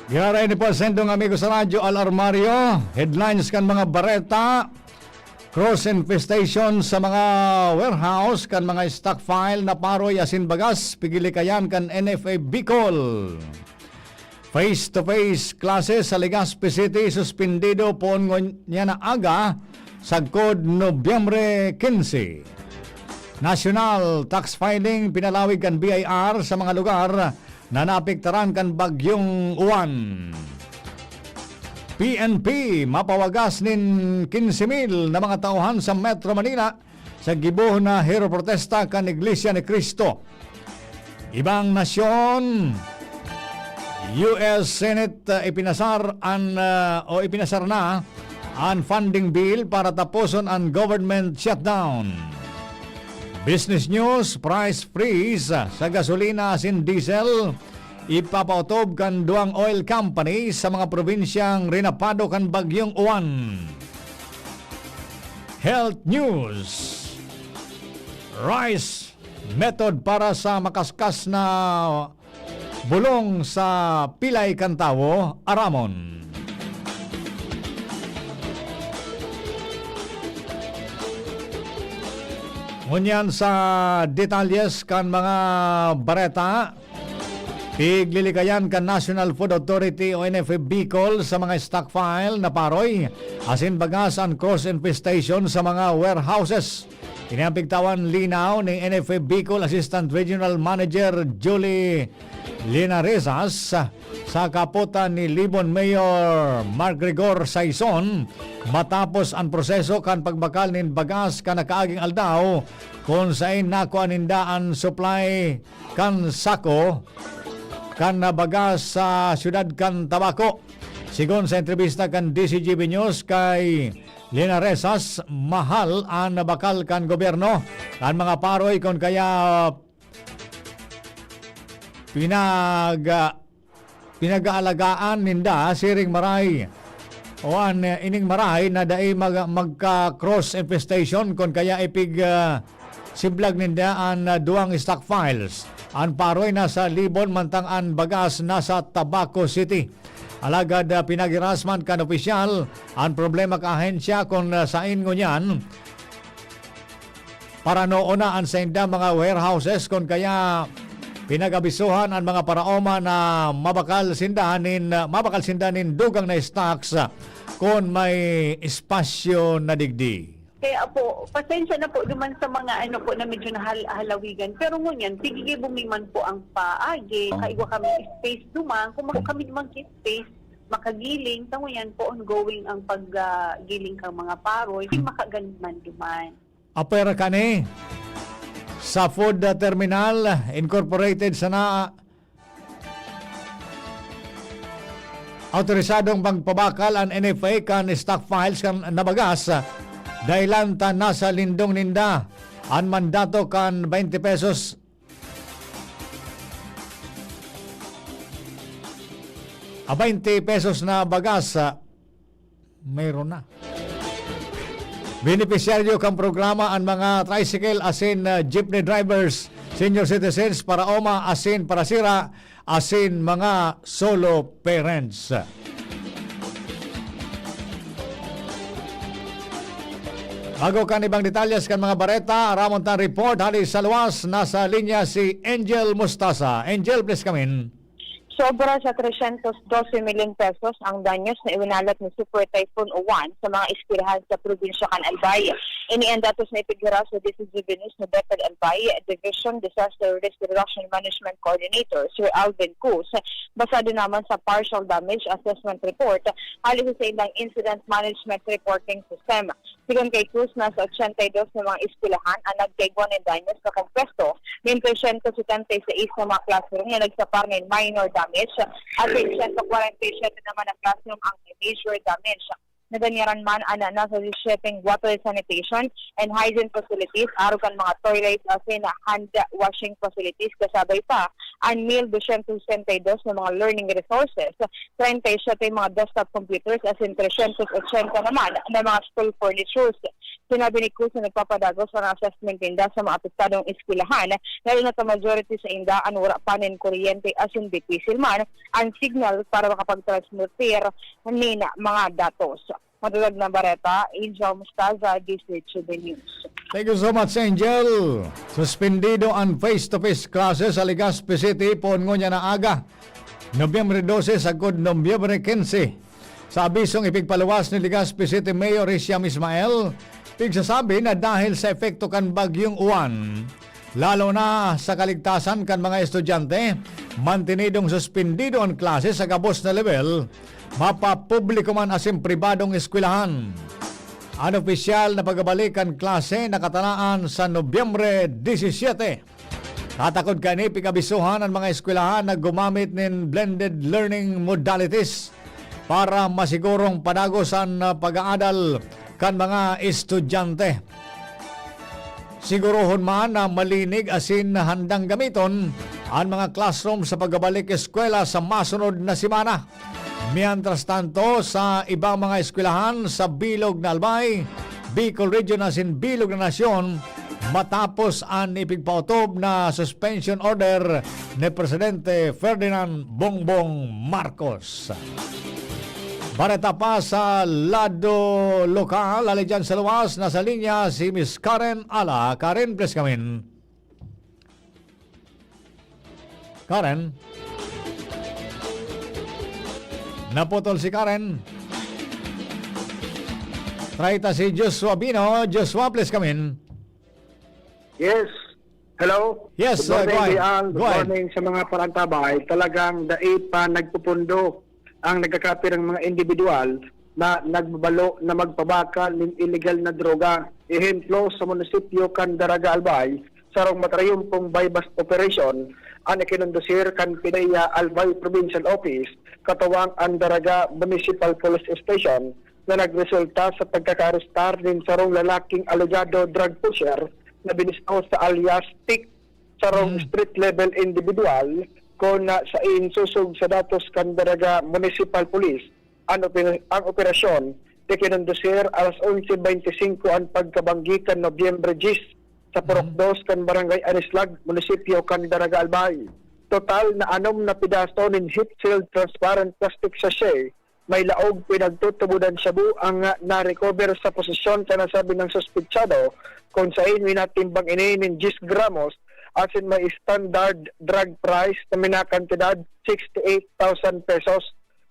Giraray ni po sendong amigo sa radyo, Al Armario. Headlines kan mga bareta. Cross infestation sa mga warehouse kan mga stockpile na paroy asin bagas, pigilikayan kan N F A Bicol. Face-to-face classes sa Legazpi City suspendido poon ngunyan na aga, sagkod Nobyembre quince. National tax filing pinalawig kan B I R sa mga lugar na naapektaran kan Bagyong Uwan. P N P mapawagas nin quince mil na mga tauhan sa Metro Manila sa gibo na hero protesta kan Iglesia ni Cristo. Ibang nasyon, U S Senate, uh, ipinasar an, uh, o ipinasar na an funding bill para taposon an government shutdown. Business News, price freeze sa gasolina asin diesel, ipapaotob kan duwang oil company sa mga probinsyang rinapado kan Bagyong Uwan. Health News, rice method para sa makaskas na bulong sa pilay kan tawo, aramon. Ngunyan sa detalyes kan mga bareta, piglilikayan kan National Food Authority o N F A Bicol sa mga stockpile na paroy asin bagas an cross infestation sa mga warehouses. Ini ang pigtawan linaw ni N F A Bicol Assistant Regional Manager Julie Linaresas sa kapotan ni Libon Mayor Margregor Saison matapos an proseso kan pagbakal nin bagas kan nakaaging aldaw, kun saen nakua ninda an supply kan sako kan bagas sa siyudad kan Tabaco. Sigon sa entrebista kan D C G B News kay Linaresas, mahal an bakal kan gobyerno kan mga paroy, kun kaya pinag-, pinag-aalagaan ninda siring maray o an, eh, ining maray na dai mag-, magka-cross infestation kun kaya ipig-, ah, siblag ninda an, ah, duwang stockpiles. An paroy nasa Libon, mantang an bagas nasa Tabaco City. Alagad, ah, pinagirasman kan opisyal an problema ka ahensya kun, ah, sain ngunyan paranoon na an saindang mga warehouses, kun kaya pinag-abisohan an mga paraoma na mabakal sinda nin, mabakal sinda nin dugang na stocks kun may espasyo na digdi. Kaya po, pasensya na po duman sa mga ano po na medyo nahal-, halawigan. Pero ngunyan, sige, bumiman po ang paagi. Kaigwa kami space duman. Kung mako kami duman space, makagiling. Sa ngunyan po, ongoing ang pag, ah, giling kang mga paroy. Di makaganman duman. Apwera kani sa Food Terminal Incorporated sana, autorisadong magpabakal an N F A kan stockpiles kan nabagas, dahilan ta nasa lindong ninda an mandato kan twenty pesos a, twenty pesos na bagas, ah, mayroon na. Benepisyaryo kan programa an mga tricycle asin, ah, jeepney drivers, senior citizens, paraoma asin parasira, asin mga solo parents. Bago kan ibang detalyes kan mga bareta, aramon tan report hali sa luwas, nasa linya si Angel Mostaza. Angel, please come in. Sobra sa tresyentos dose milyon pesos ang danyos na iwinalat ni Super Typhoon Uwan sa mga eskwelahan sa probinsya kan Albay. Ini an datos na ipighiras sa D C G B News ni Bethel Albay, Division Disaster Risk Reduction Management Coordinator, Sir Alvin Cruz, basado naman sa Partial Damage Assessment Report hali sa saindang Incident Management Reporting System. Sigon kay Cruz, nasa ochenta y dos na mga eskwelahan an nagkaigwa nin danyos na kompleto, nin tresyentos setenta y seis na mga classroom na nagsapar nin minor damage, at sento kwarenta y siyete naman na classroom ang may major damage. Nadanyaran man an nasa disyesiyete water sanitation and hygiene facilities, arog kan mga toilets asin hand washing facilities, kasabay pa an mil dosyentos sesenta y dos na mga learning resources, treinta y siete mga desktop computers asin tresyentos ochenta naman na mga school furnitures. Sinabi ni Cruz na nagpapadagos ang assessment ninda sa mga apektadong eskwelahan, lalo na sa majority sa inda an wara pa nin kuryente asin dipisil man an signal para makapag-transmitir nin mga datos. Matatag na bareta, Angel Mostaza, D C H B News. Thank you so much, Angel. Suspendido an face-to-face classes sa Legazpi City poon ngunyan na aga, Nobyembre dose sagkod Nobyembre quince. Sa abisong ipigpaluwas ni Legazpi City Mayor Hisham Ismael, pigsasabi na dahil sa epekto kan Bagyong Uwan, lalo na sa kaligtasan kan mga estudyante, mantenidong suspendido an klase sa gabos na lebel, mapapubliko man asin pribadong eskwelahan. An opisyal na pagbabalik kan klase nakatanaan sa Nobyembre disisiete. Tatakod kaini, pig-abisohan an mga eskwelahan na gumamit nin blended learning modalities para masigurong padagos an, ah, pag-aadal kan mga estudyante. Sigurohon man na malinig asin handang gamiton an mga classroom sa pagbabalik eskwela sa masunod na semana. Mientras tanto, sa ibang mga eskwelahan sa bilog na Albay, Bicol Region asin bilog na nasyon, matapos an ipigpaotob na suspension order ni Presidente Ferdinand Bongbong Marcos. Bareta pa sa lado lokal, hali dyan sa luwas, nasa linya si Miss Karen Ala. Karen, please come in. Karen? Naputol si Karen. Try ta si Joshua Bino. Joshua, please come in. Yes. Hello? Yes, Good uh, go morning, ahead. Rian. Good Go ahead. morning sa mga parantabay. Talagang dai pa nagpupundo ang nagkakapirang mga individual na nagbabalo na magpabakal nin illegal na droga. Ehemplo, sa munisipyo kan Daraga Albay, sarong matrayumpong buy-bust operation an ikinondusir kan PDEA Albay Provincial Office, katuwang an Daraga Municipal Police Station, na nagresulta sa pagkakaarestar nin sarong lalaking alegado drug pusher na binisto sa alias Tik, sarong Mm. street level individual, kun, ah, sain sosog sa datos kan Daraga Municipal Police. An oper-, ang operasyon ikinondusir alas onse bente singko an pagkabanggi kan Nobyembre diyes sa Purok Mm. Dos kan Barangay Anislag, munisipyo kan Daraga Albay. Total na anom na pidaso nin heat-sealed transparent plastic sachet may laog pinagtutubodan shabu ang, ah, na-recover sa posesyon kan nasabing suspetsado, kun sain minatimbang ini nin diyes gramos asin may standard drug price na minakantidad sixty-eight thousand pesos.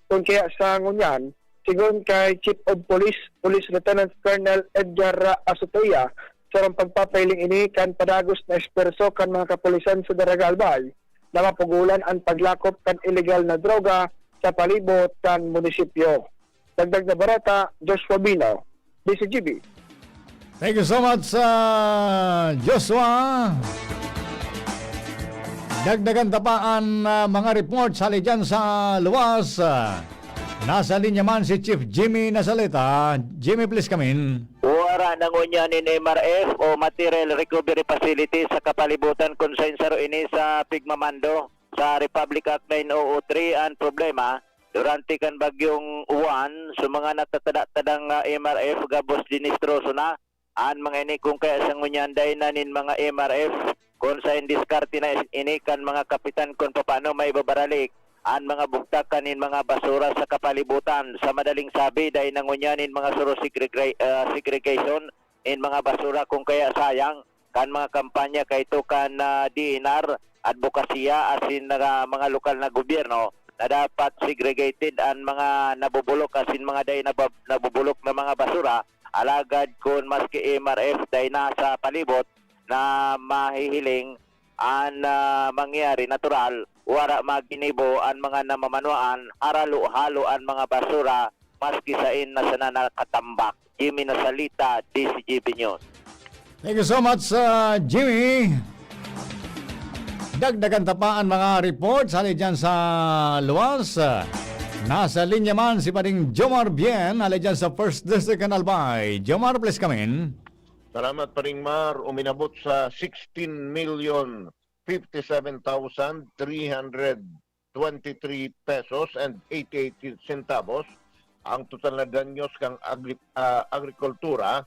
Kun kaya sa ngunyan, sigon kay Chief of Police, Police Lieutenant Colonel Edgar Azutea, sarong pagpapahiling ini kan padagos na espuwerso kan mga kapulisan sa Daraga Albay na mapugolan an paglakop kan illegal na droga sa palibot kan munisipyo. Dagdag na bareta, Joshua Bino, D C G B. Thank you so much, ah, Joshua. Dagdagan ta pa an, ah, mga reports hali dyan sa luwas. Ah, nasa linya man si Chief Jimmy Nazaleta. Jimmy, please come in. Wara na ngunyan nin M R F o material recovery facility sa kapalibutan kun saen saro ini sa pigmamando sa Republic Act nine oh oh three an problema. Durante kan Bagyong Juan, sa mga natatada-tadang, ah, M R F gabos dinistroso na, an mga ini kung kaya sa ngunyan dai na nin mga M R F, kun sa indiskarte na ini kan mga kapitan kun papaano maibabaralik an mga bugtak kanin mga basura sa kapalibutan. Sa madaling sabi, dai na ngunyan nin mga suro segregra-, ah, segregation nin mga basura kung kaya sayang kan mga kampanya kaito kan, ah, D N R, adbokasiya asin na mga lokal na gobyerno na dapat segregated an mga nabubulok asin mga dai nabab-, nabubulok na mga basura. Alagad kun maski M R F dai na sa palibot na mahihiling an, ah, mangyari natural, wara maginibo an mga namamanwaan, haralo-halo an mga basura maski sain na sana nakatambak. Jimmy Nasalita, D C G B News. Thank you so much, ah, Jimmy. Dagdagan ta pa an mga reports hali dyan sa luwas. Nasa linya man si Paring Jomar Bien, hali dyan sa First District kan Albay. Jomar, please come in. Salamat, Paring Mar. Uminabot sa sixteen million fifty-seven thousand three hundred twenty-three pesos and eighty-eight centavos ang total na danyos kan agri-, ah, agrikultura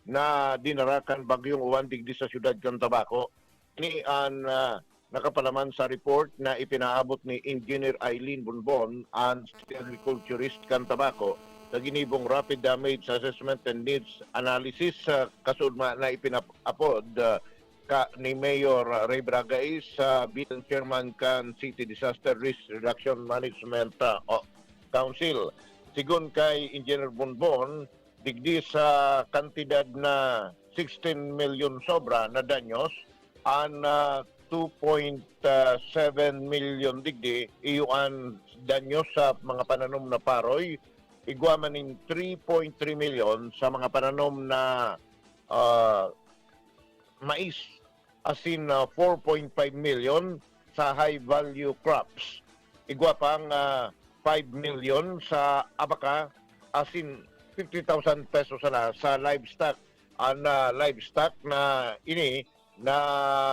na dinara kan Bagyong Juan digdi sa siyudad kan Tabaco. Ini an, ah, nakapalaman sa report na ipinaabot ni Engineer Eileen Bonbon, an City Agriculturist kan Tabaco, sa ginibong Rapid Damage Assessment and Needs Analysis, ah, kasunod na ipinapod, ah, ka ni Mayor Ray Bragais, ah, bilang chairman kan City Disaster Risk Reduction Management, ah, o-, Council. Sigon kay Engineer Bonbon, digdi sa kantidad na sixteen milyon sobra na danyos, an, ah, two point seven milyon digdi iyo an danyos sa mga pananom na paroy, igwa man nin three point three milyon sa mga pananom na, ah, mais, asin, ah, four point five milyon sa high value crops. Igwa pang, ah, five milyon sa abaka, asin fifty thousand pesos sana sa livestock. An, ah, livestock na ini na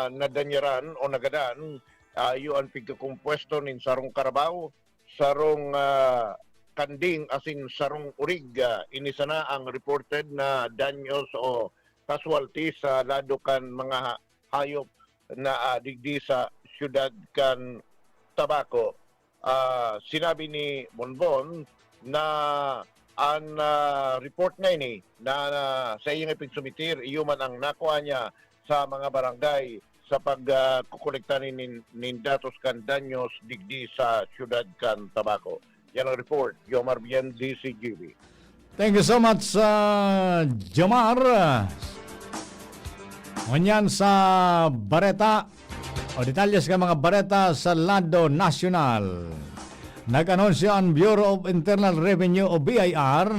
nadanyaran o nagadan, ah, iyo an pigkakompuesto nin sarong karabaw, sarong, ah, kanding asin sarong orig. Ah, ini sana ang reported na danyos o casualties sa lado kan mga ha-, hayop na, ah, digdi sa siyudad kan Tabaco. Ah, sinabi ni Bonbon na an, ah, report na ini na, na sa iyang ipinsumitir, iyo man ang nakua niya sa mga barangay sa pag, ah, kokolekta nin, nin datos kan danyos digdi sa siyudad kan Tabaco. Yan ang report, Jomar Bien, D C G B. Thank you so much, ah, Jomar. Ngunyan sa bareta, o detalye sa mga bareta sa lado nasyonal. Nag-anunsyo ang Bureau of Internal Revenue o B I R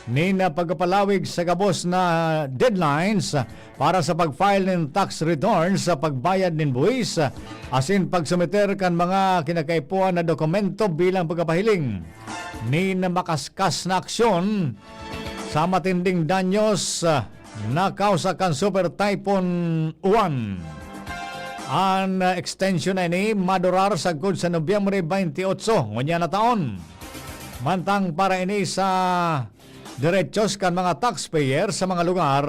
nin pagpapalawig sa gabos na deadlines para sa pag-file nin tax returns sa pagbayad nin buwis asin pagsumiter kan mga kinakaipuhan na dokumento bilang pagpapahiling nin makaskas na aksyon sa matinding danyos na kausa kan Super Typhoon Uwan. An extension na ini madurar sagkod sa Nobyembre twenty-eight ngunyan na taon. Mantang para ini sa derechos kan mga taxpayer sa mga lugar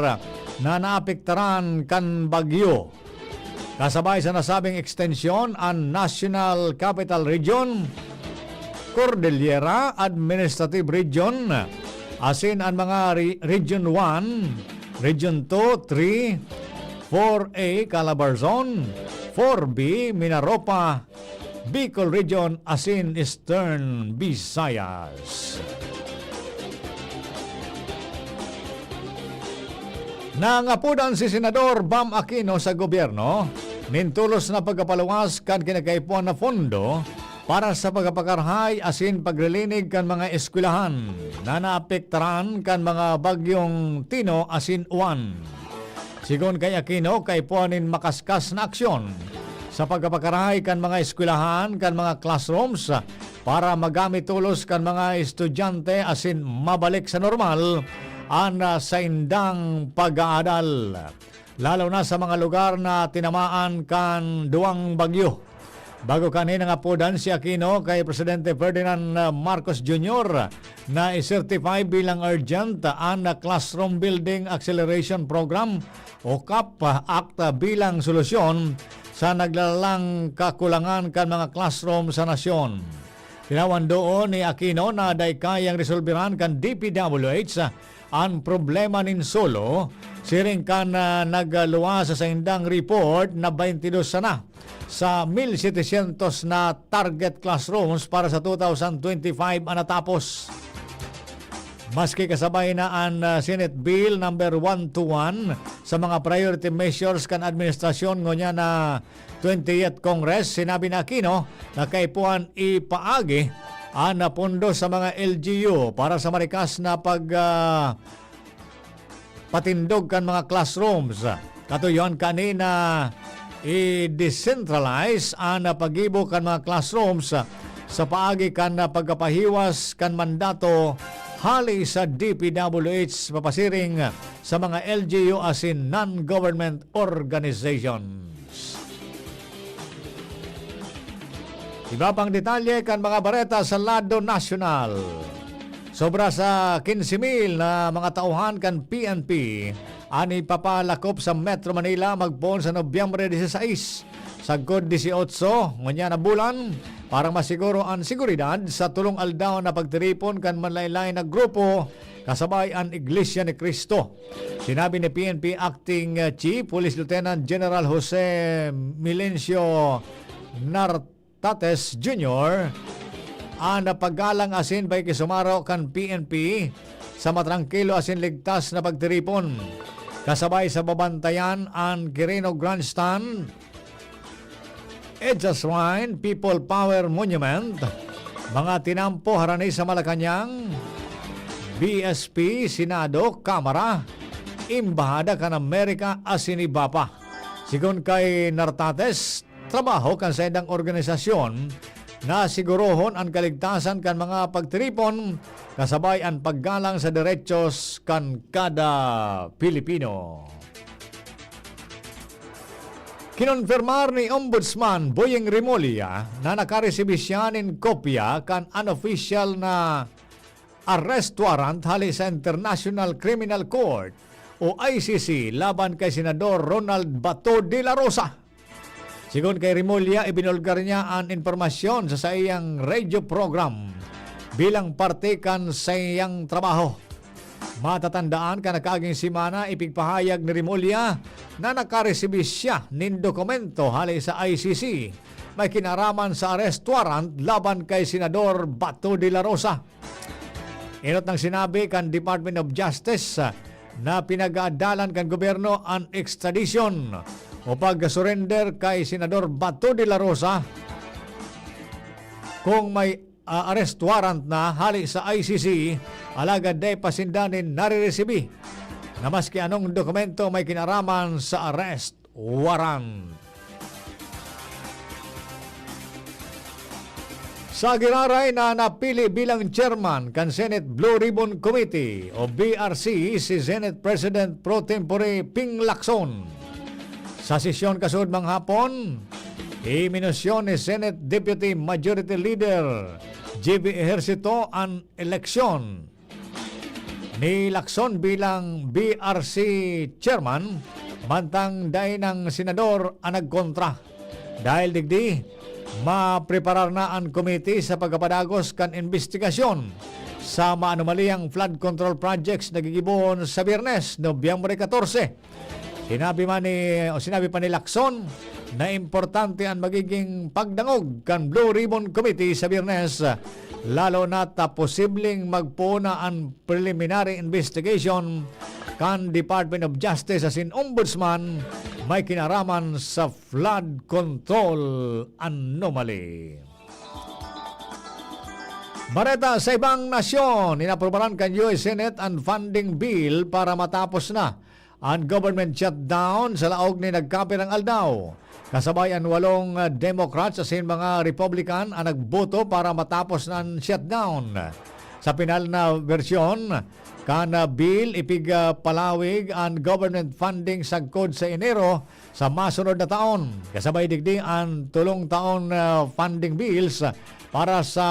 na naapektaran kan bagyo. Kasabay sa nasabing ekstensyon, an National Capital Region, Cordillera Administrative Region, asin an mga re-, Region one, Region two, three, four A Calabarzon, four B Mimaropa, Bicol Region asin Eastern Visayas. Nangapodan si Senador Bam Aquino sa gobyerno nin tolos na pagkapaluwas kan kinakaipuhan na pondo para sa pagkapakarahay asin paglilinig kan mga eskwelahan na naapektaran kan mga bagyong Tino asin Uwan. Sigon kay Aquino, kaipuhan nin makaskas na aksyon sa pagkapakarahay kan mga eskwelahan, kan mga classrooms, para magamit tolos kan mga estudyante asin mabalik sa normal an, ah, saindang pag-aaral, lalo na sa mga lugar na tinamaan kan duwang bagyo. Bago kani, nangapodan si Aquino kay Presidente Ferdinand, ah, Marcos Junior na i-certify bilang urgent an, ah, Classroom Building Acceleration Program o CAP Act bilang solusyon sa naglalalang kakulangan kan mga classroom sa nasyon. Tinawan doon ni Aquino na dai kayang resolberan kan D P W H an problema nin solo, siring kan, ah, nagluwas sa saindang report na twenty-two sana sa mil setecientos na target classrooms para sa two thousand twenty-five an natapos. Maski kasabay na an, ah, Senate Bill number one two one sa mga priority measures kan administrasyon ngunyan na twentieth Congress, sinabi ni Aquino na kaipuhan ipaagi an pondo sa mga L G U para sa marikas na pag, ah, patindog kan mga classrooms. Katuyohan kani na i-decentralize an paggibo kan mga classrooms sa paagi kan pagkapahiwas kan mandato hali sa D P W H papasiring sa mga L G U asin non-government organizations. Iba pang detalye kan mga bareta sa lado nasyonal. Sobra sa quince mil na mga tauhan kan P N P an ipapalakop sa Metro Manila magpoon sa Nobyembre dieciséis. Sagkod dieciocho, ngunyan na bulan, para masiguro an seguridad sa tolong aldaw na pagtiripon kan manlaen-laen na grupo kasabay an Iglesia ni Cristo. Sinabi ni P N P Acting Chief Police Lieutenant General Jose Milencio Nartates Junior, an paggalang asin pakikisumaro kan P N P sa matrangkilo asin ligtas na pagtiripon, kasabay sa babantayan an Quirino Grandstand, EDSA Shrine, People Power Monument, mga tinampo harani sa Malacañang, B S P, Senado, Kamara, Embahada kan Amerika asin iba pa. Sigon kay Nartates, trabaho kan saindang organisasyon na sigurohon an kaligtasan kan mga pagtiripon kasabay an paggalang sa derechos kan kada Pilipino. Kinonfirmar ni Ombudsman Boying Remulla na nakaresibi siya nin kopya kan unofficial na arrest warrant hale sa International Criminal Court o I C C laban kay Senador Ronald Bato de la Rosa. Sigon kay Remulla, ibinulgar niya an impormasyon sa saiyang radio program bilang parte kan saiyang trabaho. Matatandaan kan nakaaging semana, ipigpahayag ni Remulla na nakaresibi siya nin dokumento hale sa I C C. May kinaraman sa arrest warrant laban kay Senador Bato de la Rosa. Enot nang sinabi kan Department of Justice, ah, na pinag-aadalan kan gobyerno an extradition o pag-surrender kay Senador Bato de la Rosa kung may, ah, arrest warrant na hale sa I C C, alagad dai pa sinda nin nariresibi na maski anong dokumento may kinaraman sa arrest warrant. Sa giraray na napili bilang chairman kan Senate Blue Ribbon Committee o B R C si Senate President Pro Tempore Ping Lacson. Sa sesyon kasuodmang hapon, iminusyon ni Senate Deputy Majority Leader J B Ejercito an eleksyon ni Lacson bilang B R C chairman, mantang dai nang senador an nagkontra. Dahil digdi, mapreparar na an komite sa pagkapadagos kan imbestigasyon sa maanomaliyang flood control projects na gigibohon sa Biyernes, Nobyembre katorse. Sinabi man ni, o sinabi pa ni Lacson na importante an magiging pagdangog kan Blue Ribbon Committee sa Biyernes, lalo na ta posibleng magpoon na an preliminary investigation kan Department of Justice asin Ombudsman may kinaraman sa flood control anomaly. Bareta sa ibang nasyon, inaprobaran kan U S Senate an funding bill para matapos na an government shutdown sa laog nin nagkapirang aldaw. Kasabay an walong, ah, Democrats asin mga Republican an nagboto para matapos na an shutdown. Sa pinal na bersyon kan, ah, bill, ipigpalawig an government funding sagkod sa Enero sa masunod na taon. Kasabay digdi an tulong taon, ah, funding bills para sa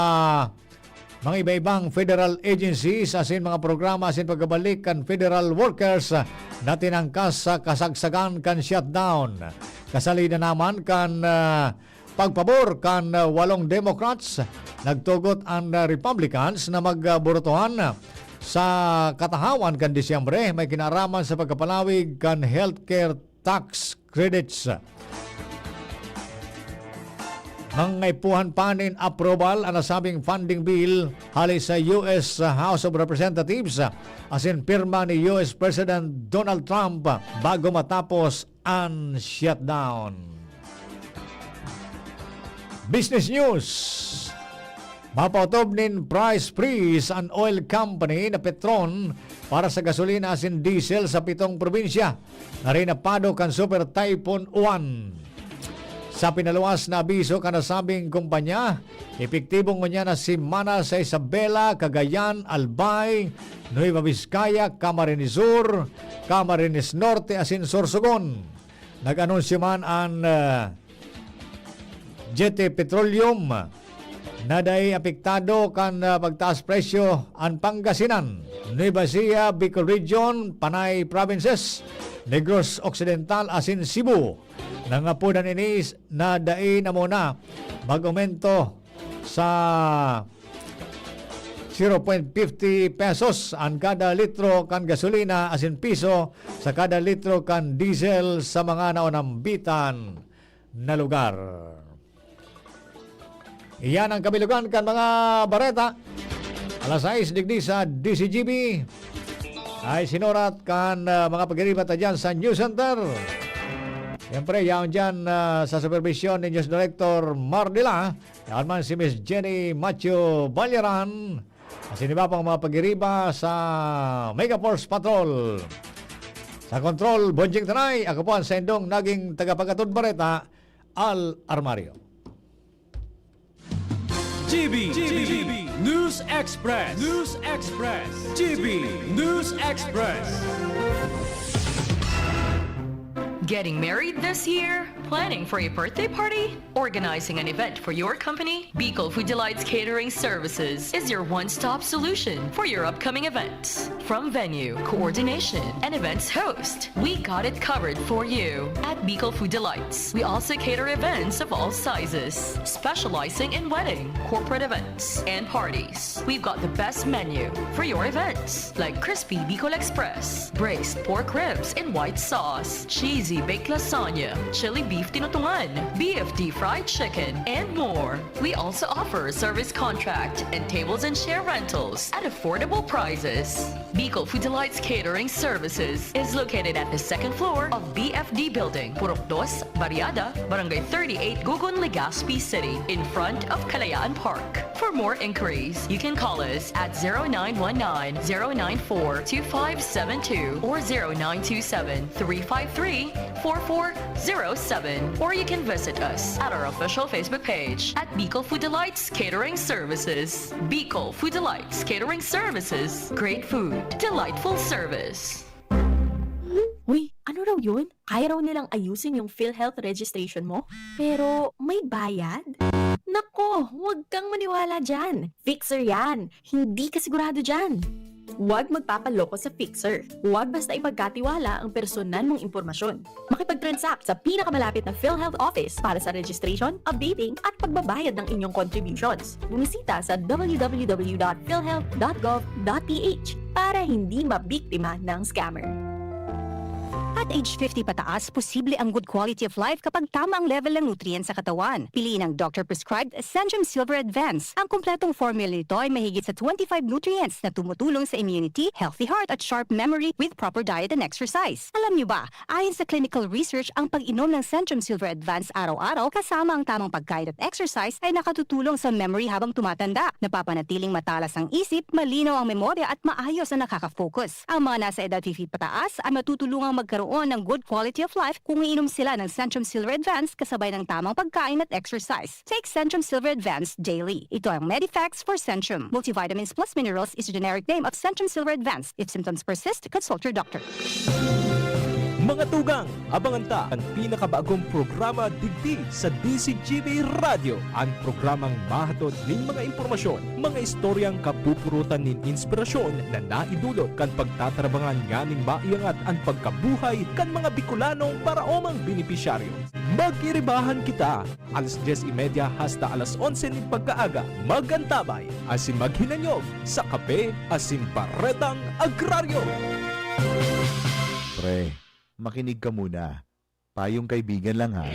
mga iba-ibang federal agencies asin mga programa asin pagbabalik kan federal workers na tinangkas sa kasagsagan kan shutdown. Kasali na naman kan, ah, pagpabor kan, ah, walong Democrats, nagtugot an, ah, Republicans na magburutohan sa katahawan kan Disyembre may kinaaraman sa pagkapalawig kan healthcare tax credits. Mangaipuhan pa nin approval an nasabing funding bill hali sa U S House of Representatives asin pirma ni U S President Donald Trump bago matapos an shutdown. Business News. Mapaotob nin price freeze an oil company na Petron para sa gasolina asin diesel sa pitong probinsya na rinapado kan Super Typhoon Uwan. Sa pinaluwas na abiso kan nasabing kumpanya, epektibo ngunyan na semana sa Isabela, Cagayan, Albay, Nueva Vizcaya, Camarines Sur, Camarines Norte asin Sorsogon. Nag-anunsyo man an, ah, Jete Petroleum na dai apektado kan, ah, pagtaas presyo an Pangasinan, Nueva Ecija, Bicol Region, Panay Provinces, Negros Occidental asin Cebu. Nangapodan ini na dai na muna mag-aumento sa zero point fifty pesos an kada litro kan gasolina asin piso sa kada litro kan diesel sa mga naonambitan na lugar. Iyan ang kabilugan kan mga bareta. Alas sais digdi sa D Z G B. Ay sinurat kan, ah, mga pagiriba ta dyan sa News Center. Siyempre, yaon dyan, ah, sa supervision ni News Director Mardila. Yaon man si Miss Jenny Macho Balyaran. Asin iba pang mga pagiriba sa Mega Force Patrol. Sa kontrol, Bonjing Tanay, ako po ang saindong naging tagapagatod bareta, Al Armario. G B, G B, News Express, News Express, G B News Express. Getting married this year? Planning for a birthday party? Organizing an event for your company? Bicol Food Delights Catering Services is your one-stop solution for your upcoming events. From venue, coordination, and events host, we got it covered for you at Bicol Food Delights. We also cater events of all sizes, specializing in wedding, corporate events, and parties. We've got the best menu for your events, like crispy Bicol Express, braised pork ribs in white sauce, cheesy baked lasagna, chili beef tinutungan, B F D fried chicken, and more. We also offer service contract and tables and chair rentals at affordable prices. Bicol Food Delights Catering Services is located at the second floor of B F D Building, Purok Dos, Barriada, Barangay thirty-eight, Gogon, Legazpi City, in front of Kalayaan Park. For more inquiries, you can call us at zero nine one nine, zero nine four, two five seven two or zero nine two seven, three five three, four four zero seven, or you can visit us at our official Facebook page at Bicol Food Delights Catering Services. Bicol Food Delights Catering Services. Great food, delightful service. Uy, ano raw yun? Kaya raw nilang ayusin yung PhilHealth registration mo, pero may bayad? Nako, huwag kang maniwala dyan. Fixer yan. Hindi ka sigurado dyan. Huwag magpapaloko sa Fixer. Huwag basta ipagkatiwala ang personal mong impormasyon. Makipag-transact sa pinakamalapit na PhilHealth office para sa registration, updating, at pagbabayad ng inyong contributions. Bumisita sa w w w dot philhealth dot gov dot p h para hindi mabiktima ng scammer. At age fifty pataas, posible ang good quality of life kapag tama ang level ng nutrients sa katawan. Piliin ang doctor-prescribed Centrum Silver Advance. Ang kompletong formula nito ay mahigit sa twenty-five nutrients na tumutulong sa immunity, healthy heart at sharp memory with proper diet and exercise. Alam niyo ba, ayon sa clinical research, ang pag-inom ng Centrum Silver Advance araw-araw kasama ang tamang pagkain at exercise ay nakatutulong sa memory habang tumatanda. Napapanatiling matalas ang isip, malinaw ang memorya at maayos ang nakaka-focus. Ang mga nasa edad fifty pataas ay matutulungang magkaroon magkaroon ng good quality of life kung iinom sila ng Centrum Silver Advance kasabay ng tamang pagkain at exercise. Take Centrum Silver Advance daily. Ito ang Medifacts for Centrum. Multivitamins plus minerals is a generic name of Centrum Silver Advance. If symptoms persist, consult your doctor. Mga tugang, abangan ta an pinakabagong programa digdi sa D Z G B Radyo, an programang mahatod nin mga impormasyon, mga istoryang kapupurutan nin inspirasyon na naidulot kan pagtatrabangan nganing maiangat an pagkabuhay kan mga Bicolanong paraomang benepisyaryo. Magiribahan kita alas dyes y media hasta alas onse nin pagkaaga. Mag-antabay asin maghinanyog sa Kape asin Baretang Agraryo. Pre, makinig ka muna. Payong kaibigan lang ha.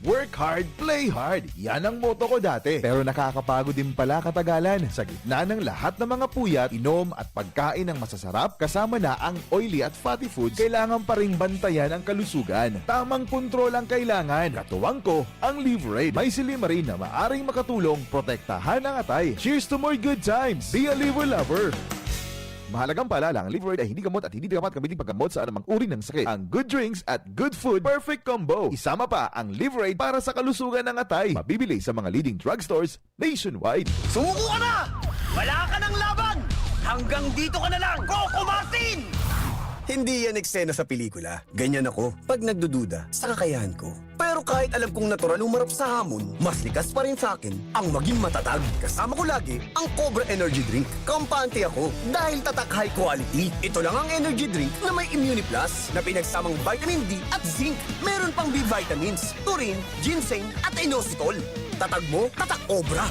Work hard, play hard. Yan ang motto ko dati. Pero nakakapagod din pala katagalan. Sa gitna ng lahat ng mga puyat, inom at pagkain ng masasarap, kasama na ang oily at fatty foods, kailangan pa ring bantayan ang kalusugan. Tamang kontrol ang kailangan. Katuwang ko, ang Liverade. May silymarin na maaring makatulong protektahan ang atay. Cheers to more good times! Be a Liver Lover! Mahalagang paalala, ang Liverade ay hindi gamot at hindi dapat gamitin paggamot sa anumang uri ng sakit. Ang good drinks at good food, perfect combo. Isama pa ang Liverade para sa kalusugan ng atay. Mabibili sa mga leading drugstores nationwide. Sumuko ka na! Wala ka ng laban! Hanggang dito ka na lang, Coco Martin! Hindi yan eksena sa pelikula. Ganyan ako pag nagdududa sa kakayahan ko. Pero kahit alam kong natural humarap sa hamon, mas likas pa rin sa akin ang maging matatag. Kasama ko lagi ang Cobra Energy Drink. Kampante ako dahil tatak high quality. Ito lang ang energy drink na may Immune Plus na pinagsamang vitamin D at zinc. Meron pang B vitamins, taurine, ginseng at inositol. Tatag mo, tatak Cobra!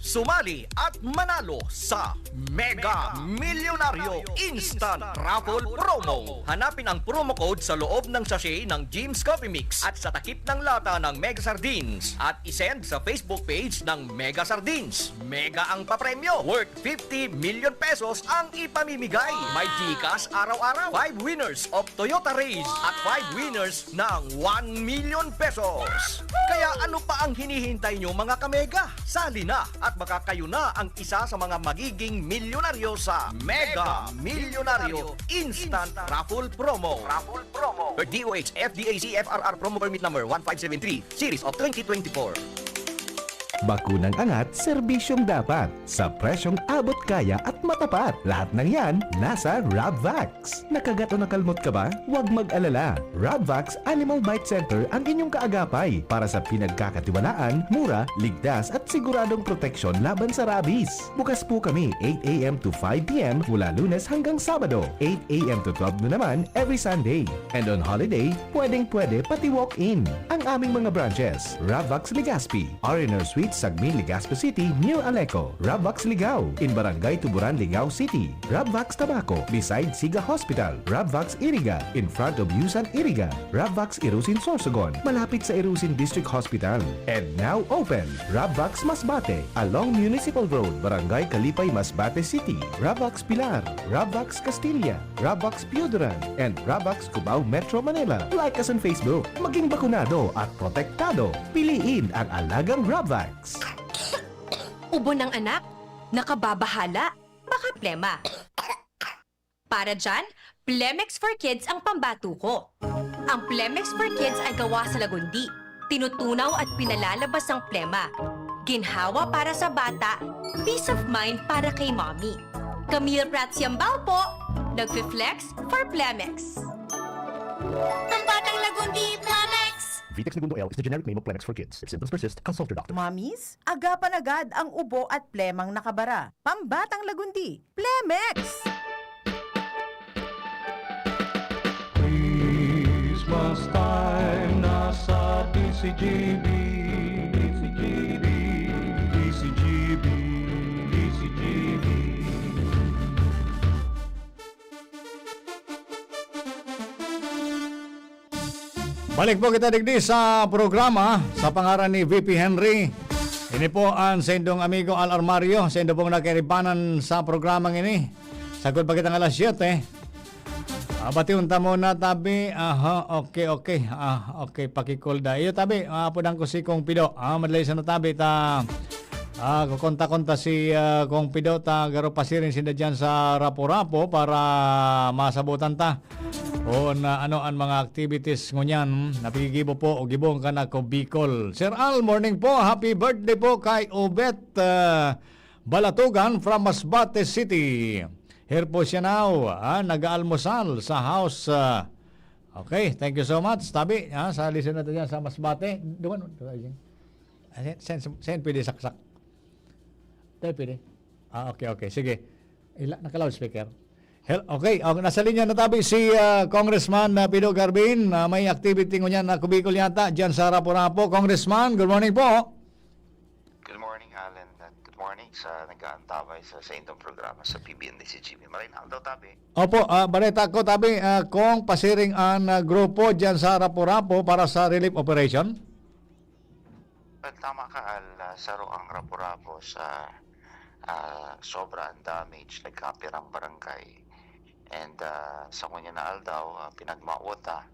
Sumali at manalo sa Mega Milyonaryo Instant Raffle Promo. Hanapin ang promo code sa loob ng sachet ng Jim's Coffee Mix at sa takip ng lata ng Mega Sardines at isend sa Facebook page ng Mega Sardines. Mega ang papremyo, worth fifty million pesos ang ipamimigay. May GCash araw-araw, five winners of Toyota Raize at five winners ng one million pesos. Kaya ano pa ang hinihintay nyo, mga kamega? Sali na at baka kayo na ang isa sa mga magiging milyonaryo sa Mega Milyonaryo Instant Raffle Promo. Raffle Promo. D O H F D A C F R R Promo Permit Number one five seven three, Series of twenty twenty-four. Bakunang angat, serbisyong dapat, sa presyong abot kaya at matapat. Lahat ng yan, nasa Rabvax. Nakagat o nakalmot ka ba? Huwag mag-alala. Rabvax Animal Bite Center ang inyong kaagapay para sa pinagkakatiwalaan, mura, ligtas at siguradong proteksyon laban sa rabies. Bukas po kami eight a m to five p m mula Lunes hanggang Sabado, eight a m to twelve noon naman every Sunday. And on holiday, pwedeng-pwede pati walk-in. Ang aming mga branches, Rabvax Legazpi, R and R Suite, Sagmin, Legazpi City, near Aleco, Rabvax Ligao, in Barangay Tuburan, Ligao City, Rabvax Tabaco, beside Siga Hospital, Rabvax Iriga, in front of Yusan Iriga, Rabvax Irusin Sorsogon, malapit sa Irusin District Hospital. And now open, Rabvax Masbate, along Municipal Road, Barangay Kalipay, Masbate City, Rabvax Pilar, Rabvax Castilla, Rabvax Pioduran, and Rabvax Cubao, Metro Manila. Like us on Facebook. Maging bakunado at protektado. Piliin ang alagang Rabvax. Ubo ng anak? Nakababahala? Baka plema. Para dyan, Plemex for Kids ang pambatuko. Ang Plemex for Kids ay gawa sa lagundi. Tinutunaw at pinalalabas ang plema. Ginhawa para sa bata, peace of mind para kay mommy. Camille Prats Yambao po, nagfi-flex for Plemex. Pambatang lagundi, Plemex! Vitex Negundo L is the generic name of Plemex for kids. If symptoms persist, consult your doctor. Mommies, agapan agad ang ubo at plemang nakabara. Pambatang lagundi, Plemex! Christmas time na sa D C G B, D C G B, D C G B, D C G B. Balik po kita digdi sa programa sa pangaran ni V P Henry. Ini po ang sa indong amigo Al Armario, sa indo pong nakiribanan sa programang ini. Sagkod pa kitang alas siyete. Ah, bati unta muna, tabi. Aha, okay, okay. Ah, okay, pakikulda. Iyo, tabi, ah, apudan ko si Kong Pido. Ah, madali sa natabi, ta Ah, kukonta-konta si, ah, Kong Pido ta garo pasiring sinda diyan sa Rapu-Rapu para masabutan ta. O na ano ang mga activities ngunyan na pigigibo po o gibong kan Ako Bicol. Sir Al, morning po. Happy birthday po kay Obet, ah, Balatugan from Masbate City. Here po siya now, ah, nag-aalmusal sa house, ah. Okay, thank you so much. Tabi, ah, sa listener natin dyan sa Masbate. Duman, ah, sen, sen, sen, pwede saksak. Tayo pwede. Ah, okay, okay. Sige. Ila, naka-loudspeaker. Hel-, okay, oh, nasa linya na tabi si, ah, Congressman, ah, Pido Garbin. Ah, may activity ngunyan na Ako Bicol yata, dyan sa Rapu-Rapu. Congressman, good morning po. Good morning, Alan, at good morning sa nag-aantabay sa, sa indong programa sa P B N D C G B. Maray na aldaw, tabi. Opo, ah, balita ko, tabi, ah, kung pasiring ang, ah, grupo dyan sa Rapu-Rapu para sa relief operation? Well, tama ka, Al, ah, saro ang Rapu-Rapu sa, ah, sobra ang damage, nagkapirang barangay. And, ah, sa ngunyan na aldaw, ah, pinagmawot, ah,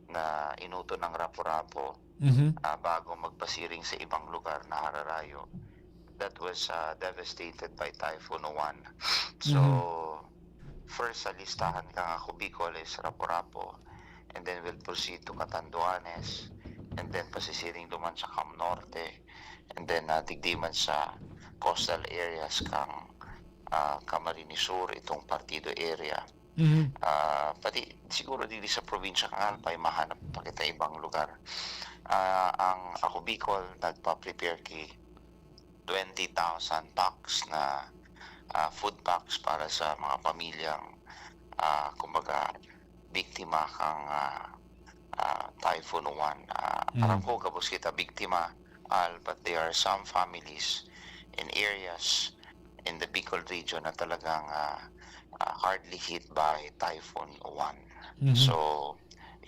na inuto ng Rapu-Rapu, Mhm. ah, bago magpasiring sa ibang lugar na hararayo that was, ah, devastated by Typhoon Uwan. So, Mhm. first sa listahan kan Ako Bicol is Rapu-Rapu, and then we'll proceed to Catanduanes, and then pasisiring duman sa Cam Norte, and then, ah, digdi man sa coastal areas kan, ah, Camarines Sur, itong Partido area. Mhm. Ah, pati siguro dili sa probinsya kan Albay, mahanap pa kita ibang lugar. Ah, ang Ako Bicol nagpa-prepare ki twenty thousand packs na, ah, food packs para sa mga pamilyang, ah, kumbaga, biktima kang, ah, ah, Typhoon Uwan. Ah, Mm. aram ko, gabos kita biktima, Al, but there are some families in areas in the Bicol region na talagang, ah, ah, hardly hit by Typhoon Uwan. Mhm. So,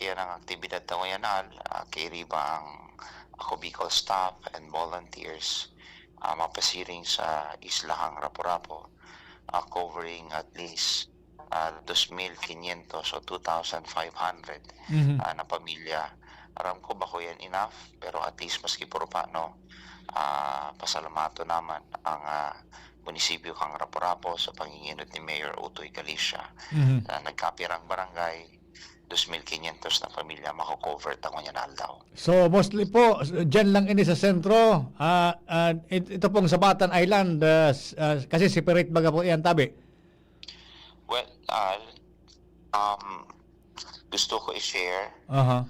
iyan ang aktibidad ta ngayon, Al. Ah, kairiba ang Ako Bicol staff and volunteers, ah, mapasiring sa isla kan Rapu-Rapu, ah, covering at least, ah, dos mil quinientos o two thousand five hundred, Mhm. ah, na pamilya. Aram ko, bako yan enough, pero at least maski puro pa, no, ah, pasalamaton naman ang, ah, munisipyo kan Rapu-Rapu sa panginginot ni Mayor Utoy Galicia. Mhm. Ah, nagkapirang barangay, dos mil quinientos na pamilya mako-cover ta ngunyan aldaw. So, mostly po, diyan lang ini sa sentro. Ah, ah, it-, ito pong Sabatan Island, ah, s-, ah, kasi separate baga po yan, tabi? Well, Al, um, gusto ko i-share Aha.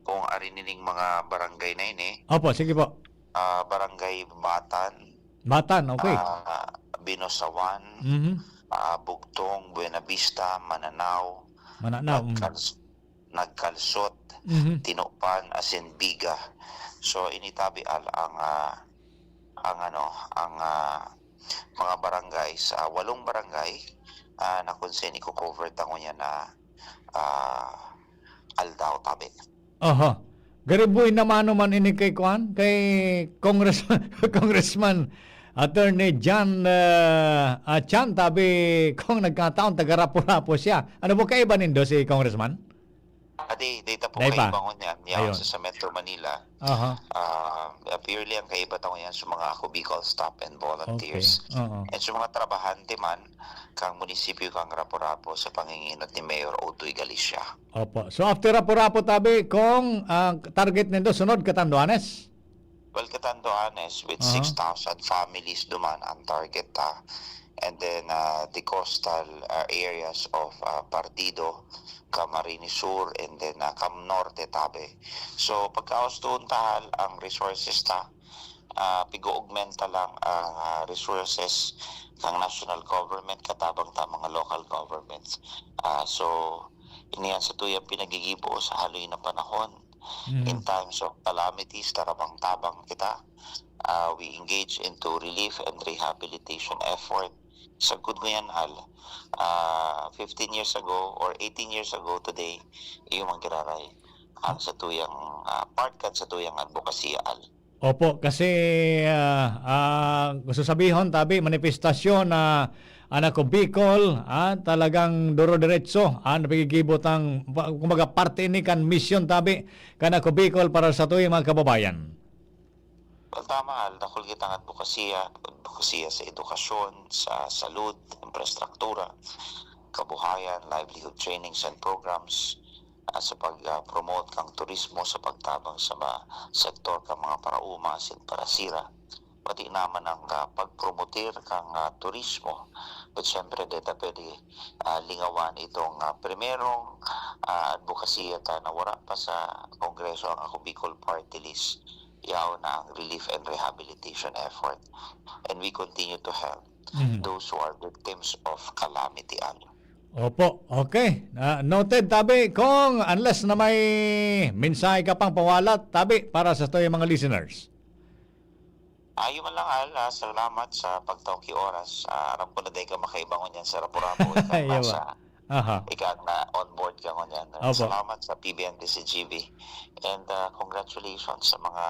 kung ari nining mga barangay na ini. Opo, sige po. Ah, Barangay Batan, Batan, okay. ah, Binosawan, Mhm. ah, Bugtong, Buenavista, Mananao, Mananao, mm. Nagkals-, Nagkalsot, Mhm. Tinupan, asin Biga. So, ini tabi, Al, ang, ah, ang ano, ang, ah, mga barangay sa walong barangay, ah, na kung saan iko-cover ta ngunyan na, ah, aldaw, tabi. Aha. Gariboy na mano man ini kay kuan, kay Congress-, Congressman Attorney John, ah, ah, Chan, tabi kung nagkataon, taga Rapu-Rapu siya. Ano po kaiba nindo si Congressman? Ah, di, di ta po Di pa. kaiba ngunyan. Yaon Ayun. sa, sa Metro Manila. Aha. Ah, purely ang kaiba ta ngunyan sa mga Ako Bicol staff and volunteers. Okay. Oo. And sa mga trabahante man, kang munisipyo kang Rapu-Rapu sa panginginot ni Mayor Utoy Galicia. Opo. So, after Rapu-Rapu, tabi, kung ang target nindo sunod, Catanduanes? Well, Catanduanes with Aha. six thousand families duman ang target ta. And then, ah, the coastal, ah, areas of, ah, Partido, Camarines Sur, and then, ah, Cam Norte, tabi. So, pagkahustuhon ta, Al, ang resources ta, ah, pigo-augmenta lang ang, ah, resources ng national government katabang ta mga local governments. Ah, so, ini an satuyang pinagigibo sa haloy na panahon. Mhm. In times of calamities, tarabang-tabang kita. Ah, we engage into relief and rehabilitation effort. Sagkod ko yan, Al. Ah, fifteen years ago or eighteen years ago today, iyo man giraray ang satuyang, ah, part kan satuyang advokasya, Al. Opo, kasi, ah, ah, gusto sabihon, tabi, manifestasyon na an Ako Bicol, ah, talagang duro-diretso, ah, napigigibo tang, pa-, kumbaga, parte ini kan misyon, tabi, kan Ako Bicol para sa satuyang mga kababayan. Well, tama, Al, dakul kitang adbokasiya, adbokasiya sa edukasyon, sa salud, infrastruktura, kabuhayan, livelihood trainings and programs, ah, sa pag, ah, promote kang turismo, sa pagtabang sa mga sektor kang mga paraoma, sin parasira, pati naman ang, ah, pagpromotir kang, ah, turismo. But syempre, di ta pwede, ah, lingawan itong, ah, primerong, ah, adbokasiya ta na wara pa sa Kongreso ang Ako Bicol Party List. Yaon na ang relief and rehabilitation effort. And we continue to help Mhm. those who are victims of calamity, Al. Opo, okay. Ah, noted, tabi. Kung unless na may mensahe ka pang pawalat, tabi, para sa tuyang mga listeners. Ayo man lang, Al, ah, salamat sa pagtaw ki oras. Ah, aram ko na dai ka makaiba ngunyan sa Rapu-Rapu, ika Iyo ba? sa, Aha. ika na on board ka ngunyan. Opo. Salamat sa P B N D C G B. And, ah, congratulations sa mga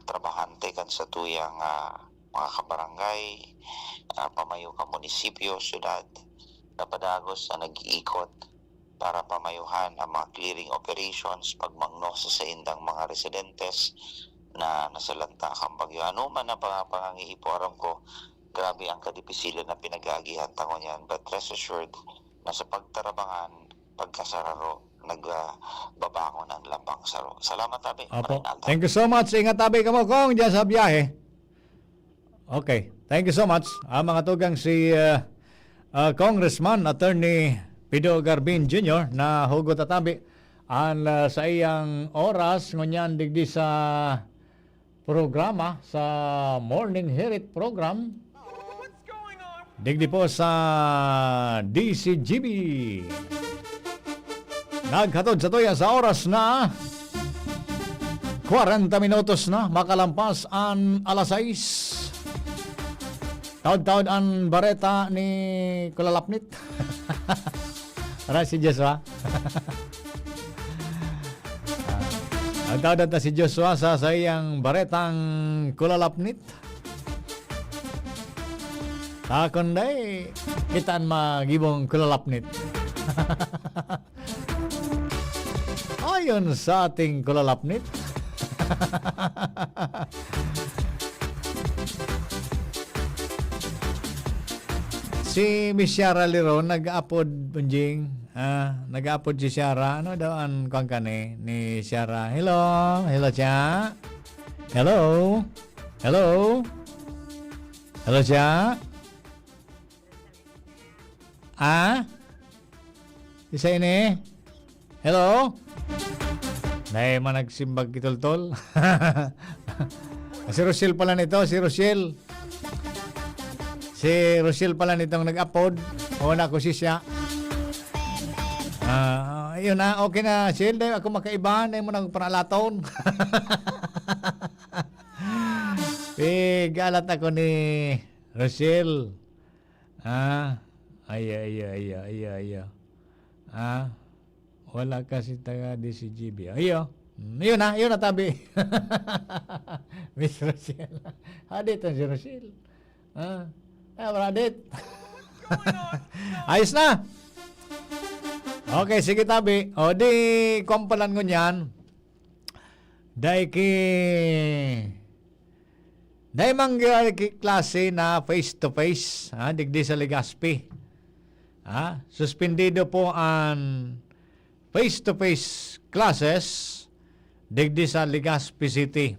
trabahante kan sa tuyang, ah, mga kabarangay, ah, pamayo ka munisipyo, syudad, na padagos na nag-iikot para pamayuhan ang mga clearing operations, pagmangno sa saindang mga residentes na nasalanta kan bagyo. Ano man ang panga-, pangangiipo, aram ko, grabe ang kadipisilan na pinag-aagihan ta ngunyan. But rest assured na sa pagtarabangan, pagkasararo, nag, ah, babangon ang lambang saro. Salamat, tabi. Opo. Maray na aldaw. Thank you so much. Ingat, tabi, kamo, Kong, dyan sa biyahe. Okay. Thank you so much. Ah, mga tugang, si, ah, ah, Congressman Attorney Pido Garbin Junior na hugot at tabi an, ah, sa iyang oras ngunyan digdi sa programa, sa Morning Hirit Program. Digdi po sa D C G B. Naghatod sa tuya sa oras na kwarenta minutos na makalampas an alas sais. Taod-taod an bareta ni Kulalapnit. Aray si Joshua. Taod-taod ta si Joshua sa saiyang baretang Kulalapnit. Ta kundi, kita an magibong Kulalapnit. Ayon sa ating Kulalapnit, si Miss Shara Liron nag-apod, Bunjing. Ah, nag-apod si Shara. Ano daw an kwan kani ni Shara? Hello? Hello, Cha? Hello? Hello? Hello, Cha? Ah? Isa ini? Hello? Nay, man nagsimbag kitultol. Si Rochelle pala nito, si Rochelle. Si Rochelle pala nitong nag-apod. O, na ko si siya. Ah, yun na, okay na, Shell. Dahil ako makaiba, dahil mo nang paralaton. Pigalat ako ni Rochelle. Ah, ay, ay, ay, ay, ay, ay. Ah, wala kasi taga D C G B. Ayo. Mm, yun na, yun na, tabi. Miss Rochelle. Hadit ang si Rochelle. Ah, ah, wala dit. Ayos na. Okay, sige, tabi. O, di, kuwan pa lang ngunyan. Dai ki, dai man ki klase na face to face, ha, digdi sa Legazpi. Ha, suspendido po an face to face classes digdi sa Legazpi City.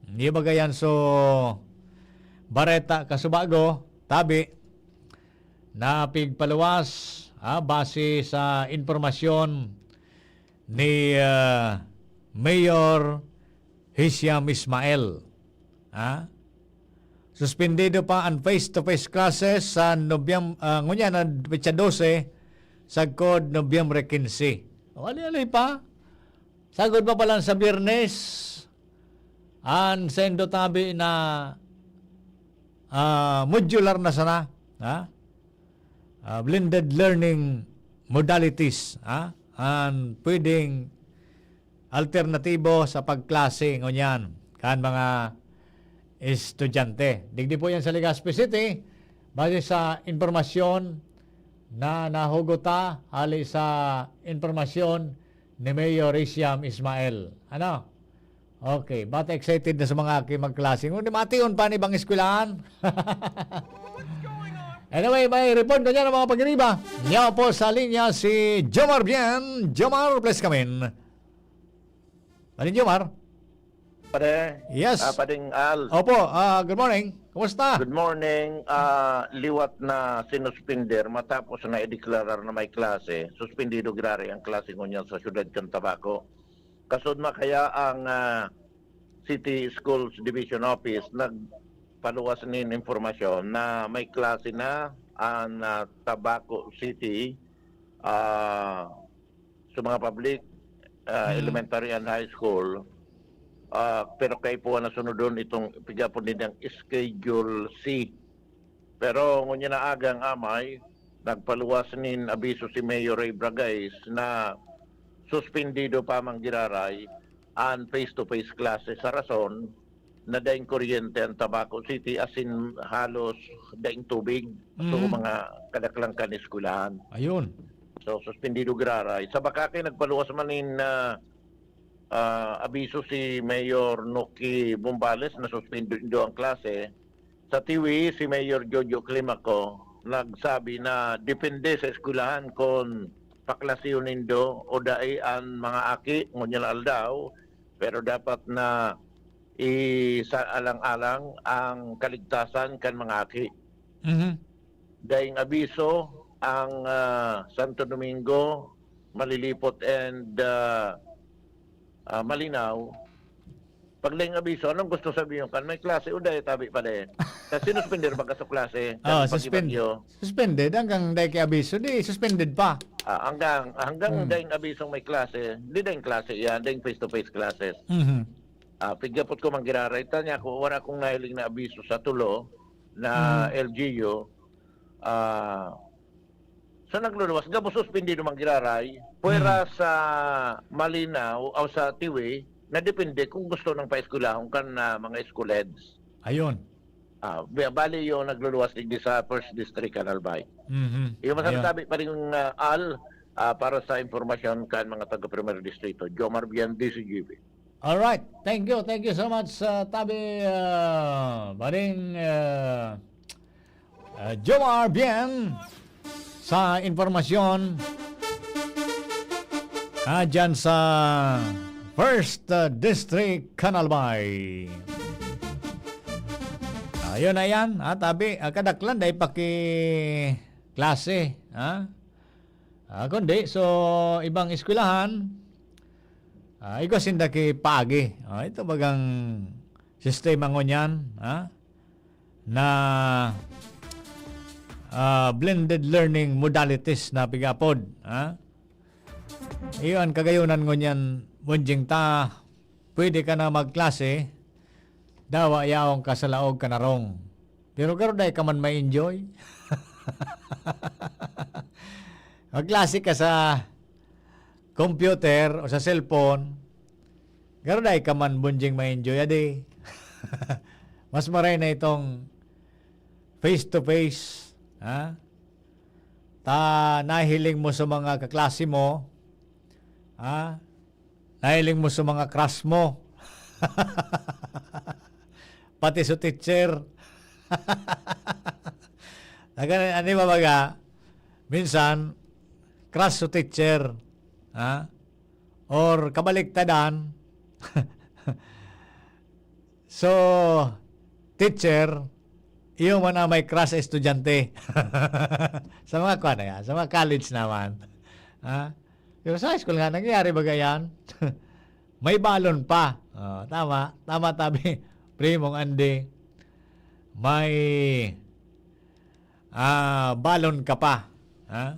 Di ba gayan so bareta kasubago, tabi, na pigpaluwas, ha, base sa impormasyon ni, ah, Mayor Hisham Ismail. Ha? Suspendido pa an face-to-face classes sa Nobyem-, ah, ngunyan na petsa dose, sagkod Nobyembre quince. O, ali-ali pa. Sagkod pa palan sa Biyernes, an saindo tabi na, ah, modular na sana, ha? Ah, blended learning modalities, ha? An pwedeng alternatibo sa pagklase ngunyan kan mga estudyante. Digdi po yan sa Legazpi City, base sa impormasyon na nahugot ta hali sa impormasyon ni Mayor Riciam Ismael. Ano? Okay, bata excited na sa mga aki magklase. Ngunit mation pa ni bang eskwelahan? Anyway, may report na dyan ang mga pag-iriba. Niya po sa linya si Jomar Bien. Jomar, please come in. Paring Jomar? Pare, Yes. ah, Paring Al. Opo, ah, good morning. Kumusta? Good morning. Ah, liwat na sinuspender matapos na ideklarar na may klase, suspendido giraray ang klase ngunyan sa siyudad kan Tabaco. Kasudma kaya ang, ah, City Schools Division Office nagpaluwas nin impormasyon na may klase na ang, ah, Tabaco City, ah, sa mga public, ah, Mm. elementary and high school. Ah, pero kaipuhan na sunodon itong pigapon nilang Schedule C. Pero ngunyan na agang amay, nagpaluwas nin abiso si Mayor Ray Bragais na suspendido pa man giraray an face-to-face classes sa rason na daing kuryente ang Tabaco City, asin halos daing tubig sa Mm. mga kadaklan kan eskwelahan. Ayun. So, suspendido giraray. Sa Bacacay, nagpaluwas man nin, ah, ah, abiso si Mayor Noki Bombales na suspendido ang klase. Sa Tiwi, si Mayor Jojo Climaco nagsabi na depende sa eskwelahan kung paklaseon nindo o dai an mga aki ngunyan aldaw, pero dapat na isaalang-alang ang kaligtasan kan mga aki. Mhm. Daing abiso ang, ah, Santo Domingo, Malilipot and, ah, ah, Malinao. Pag daing abiso, anong gusto sabihin? Kan may klase o dai tabi pa din? Kasi sinuspender baga sa klase, Oh, kan suspend-, pag-ibagyo. Suspended hanggang dai ki abiso, di suspended pa. Ah, hanggang, hanggang Hmm. daing abisong may klase, di daing klase yan, daing face-to-face classes. Mhm. Ah, pighapot ko, manggiraray ta niya, kung wala akong nahiling na abiso sa tulo na Mhm. L G U, ah, sa nagluluwas, gabos suspendido, manggiraray, pwera Mhm. sa Malinao o sa Tiwi, na depende kung gusto ng paeskwelahon kan, ah, mga school heads. Ayun. Ah, ba-, bali yung nagluluwas digdi sa First District, Canal Bay. Mhm. Yung Ayun. masasabi pa rin, ah, Al, ah, para sa impormasyon kan mga taga Primero Distrito, Jomar Bian, D C G B. Alright. Thank you. Thank you so much, ah, Tabi, ah, Baring, ah, ah, Jomar Bian, sa impormasyon, ah, dyan sa First, ah, District, Canal Bay. Ayun na yan, ha, Tabi. Ah, kadaklan, dai pa ki klase, ha? Ah, kundi, so, ibang eskwelahan, ah, igwa sinda ki paagi. Ah, ito bagang sistema ngunyan, ha? Na, ah, blended learning modalities na pigapod, ha? Iyo an kagayonan ngunyan, Bunjing, ta pwede ka na magklase, dawa yaon ka sa laog kan harong. Pero garo dai ka man ma-enjoy. Magklase ka sa computer o sa cellphone, garo dai ka man, Bunjing, ma-enjoy, adi. Mas maray na itong face to face, ha? Ta nahiling mo sa mga kaklase mo, ha? Nahiling mo sa mga crush mo. Pati sa teacher. Nagan-, ano ba baga? Minsan, crush sa teacher. Ha? Or kabaliktadan. So, teacher, iyo man ang may crush sa estudyante. Sa mga kwan na yan, sa mga college naman. Ha? Pero sa high school nga, nangyayari ba yan? May balon pa. Oh, tama. Tama, tabi, Primong Andy. May, ah, balon ka pa. Ha?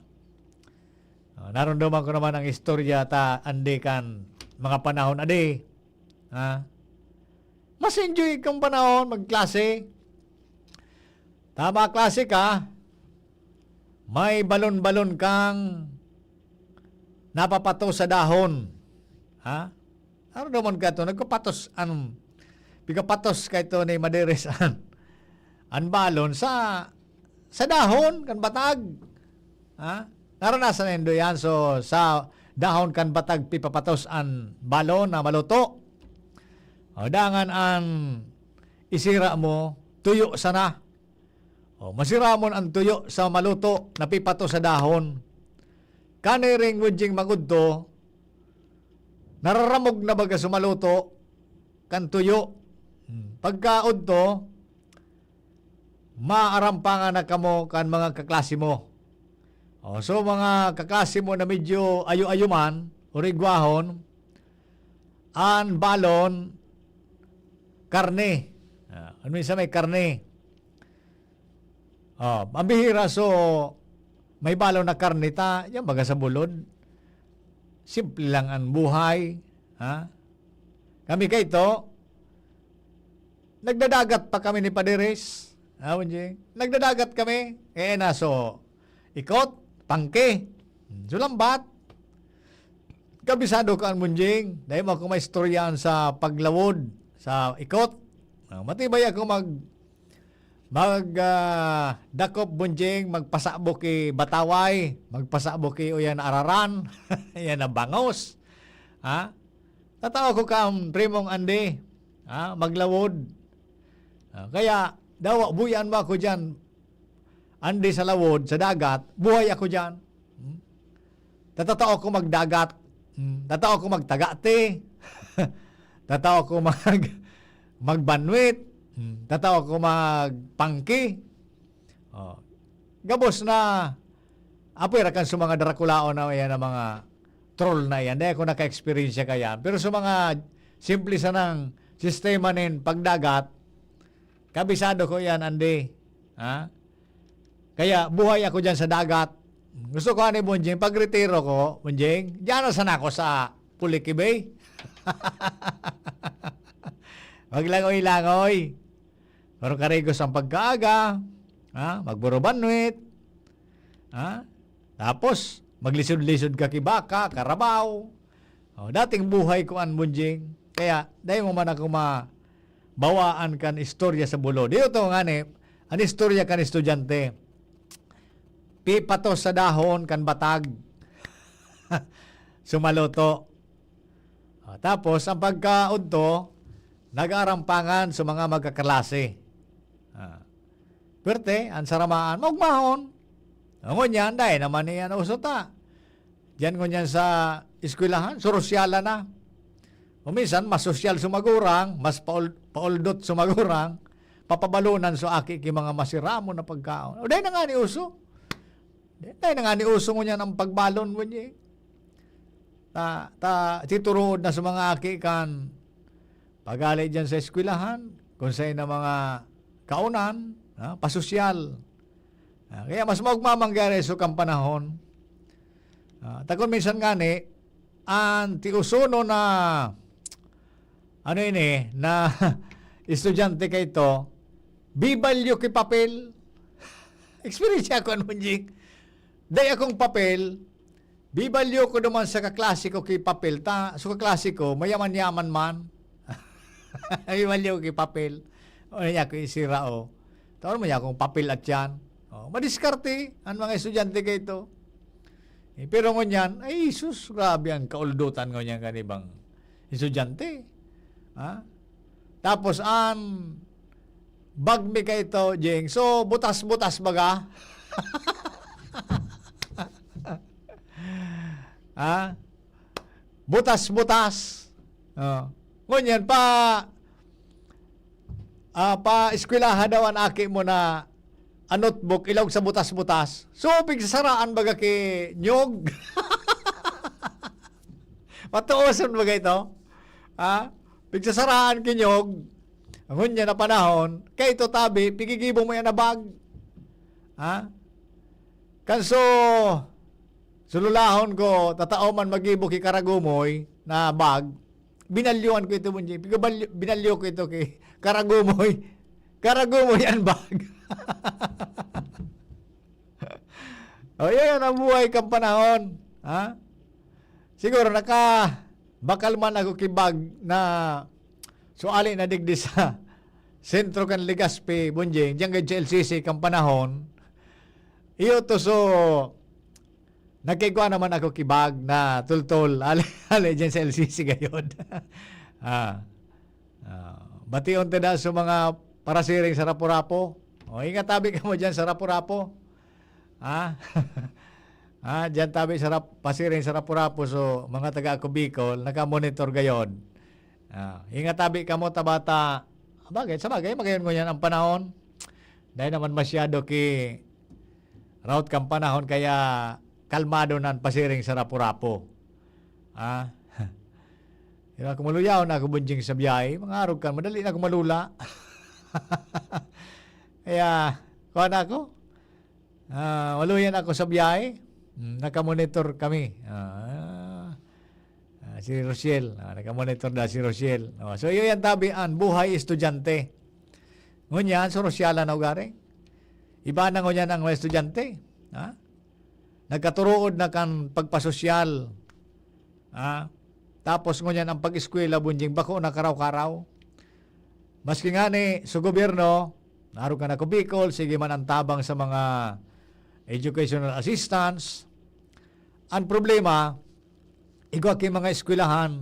Oh, narunduman ko naman ang istorya ta, Andy, kan mga panahon, adi. Ha? Mas enjoy kang panahon, magklase. Tama, klase ka. May balon-balon kang napapatos sa dahon. Ha? Ano naman ka to? Nagpapatos, anong, pigapatos ka ito ni Madiris an, an balon sa, sa dahon kan batag. Ha? Naranasan na nindo yan. So, sa dahon kan batag pipapatos an balon na maluto. O, dangan an isira mo, tuyo sana. O, masiramon an tuyo sa maluto, napipatos sa dahon. Kaniring Bunjing mag-udto, nararamog na baga sa maluto, kan tuyo. Hmm. Pagkaudto, maarampangan na kamo kan mga kaklase mo. O, so, mga kaklase mo na medyo ayo-ayo man, o rigwahon, an balon, karne. Ah, ano minsan may karne? O, ang bihira, so, may balon na karne ta, yan baga sa bulod. Simple lang ang buhay, ha? Kami kayto, nagdadagat pa kami ni Paderes. Ha, Bunjing? Nagdadagat kami. Eh, na, so, ikot, pangke, sulambat. Kabisado ka, Bunjing. Dahil mo ako maistoryahan sa paglawod, sa ikot. Ah, matibay ako mag, mag, ah, dakop, Bunjing, magpasabok ki Bataway, magpasabok ki Uyan Araran, yan na bangos. Ha? Tatao ko ka, Primong Andy. Ha? Maglawod. Ah, kaya, dawa, buyan mo ako dyan. Andy sa lawod, sa dagat, buhay ako dyan. Hmm? Tatatao ko magdagat. Hmm? Tatao ko magtagati. Tatao ko mag, magbanwit. Hmm? Tatao ko magpangki. Oh. Gabos na, apwera kan sa mga Draculaon na yan, ang mga troll na yan. Dahil ako naka-experience kayan. Pero sa mga simple sanang sistema nin pagdagat, kabisado ko yan, Andy. Ha? Kaya buhay ako dyan sa dagat. Gusto ko ani, Bunjing, pag retiro ko, Bunjing, diyan na sana ako sa Puliki Bay. Maglangoy-langoy. Pero karigos ang pagkaaga, ha? Magburubanwit, ha? Tapos, maglisod-lisod ka ki baka, karabaw. O, dating buhay ko an, Bunjing. Kaya, dai mo man ako mabawaan kan istorya sa bulod. Iyo to ngani, an istorya kan estudyante. Pipatos sa dahon kan batag. Sumaluto. Ah, tapos, ang pagkaudto, nag-aarampangan sa mga magkaklase. Ah. Pwerte, ang saramaan, maugmahon. Ngunyan, dai naman niya nauso ta. Diyan ngunyan sa eskwelahan, sorosyalan na. O minsan, mas sosyal sa magurang, mas paul-, pauldot sa magurang, papabalonan sa aki ki mga masiramon na pagkaon. O dai na nga ni uso. Dai na nga ni uso ngunyan ang pagbalon mo niya. Ta, ta, tituruod na sa mga aki kan pag-ali diyan sa eskwelahan, kung sa na mga kaonan, ha, pasosyal. Ah, kaya mas maugma mangyari sa kan panahon. Ah, takon minsan ngani, an tiusonon na, ano ini, na estudyante kayto, bibalyo ki papel. Experience ako, ano, Jing? Dai akong papel, bibalyo ko duman sa kaklase ko ki papel. Ta, sa kaklase ko, mayaman-yaman man. Bibalyo ko ki papel. O, niya ako isira, o. Taon mo niya akong papel at yan. O, madiskarte ang mga estudyante kayto. Eh, pero ngunyan, ay, sus, grabe ang kauldutan ngunyan kan ibang estudyante. Ha? Tapos, ang bag mi kayto, Jing. So, butas-butas baga. Ha? Butas-butas. O. Ngunyan pa, ah, pa eskwelaha daw an aki mo na an notebook, ilaog sa butas-butas. So, pigsasaraan baga ki nyog. Matuoson baga ito? Ha? Pigsasaraan ki nyog. Ngunyan na panahon, kayto tabi, pigigibo mo yan na bag. Ha? Kan so, sululahon ko, tatao man magibo ki karagumoy na bag, binalyuan ko ito, Bunjing. Pigabalyo-, binalyo ko ito ki karagumoy. Karagumoy an bag. O, yan ang buhay kan panahon. Ha? Siguro, naka-, bakal man ako ki bag na suali na digdi sa sentro kan Legazpi, Bunjing, diyan kay G L C C kan panahon. Iyo to, so, nagkaigwa naman ako ki bag na tultol. Ali, ali, diyan sa L C C gayod. Ah. Ah, bation ta na sa mga parasiring sa Rapu-Rapu. O, ingat tabi kamo dyan sa Rapu-Rapu. Ha? Ha? Dyan tabi sa Rap-, pasiring sa Rapu-Rapu. So, mga taga Ako Bicol, nakamonitor gayon. Ah, ingat tabi kamo, tabata. Bagay, sa bagay, magayon ngunyan ang panahon. Dahil naman masyado ki raot kan panahon, kaya kalmado na an pasiring sa Rapu-Rapu. Ah? Kaya kung maluyaw na ako bunjing sa biyahe, mga arog kan, madali na ako malula. Kaya, kuha na ako. Ah, maluya na ako sa biyahe. Hmm, nakamonitor kami. Ah, ah, si Rochelle. Ah, nakamonitor na si Rochelle. Oh, so, iyo yan tabi an buhay estudyante. Ngunyan, so, Rochelle na ugari. Iba na ngunyan ang mga estudyante. Ha? Nagkaturood na kan pagpasosyal. Ha? Tapos ngunyan ang pag-eskwela, bunjing bako na karaw-karaw. Maski ngani sa gobyerno, narog kan Ako Bicol, sige man ang tabang sa mga educational assistance. Ang problema, igwa ki mga eskwelahan,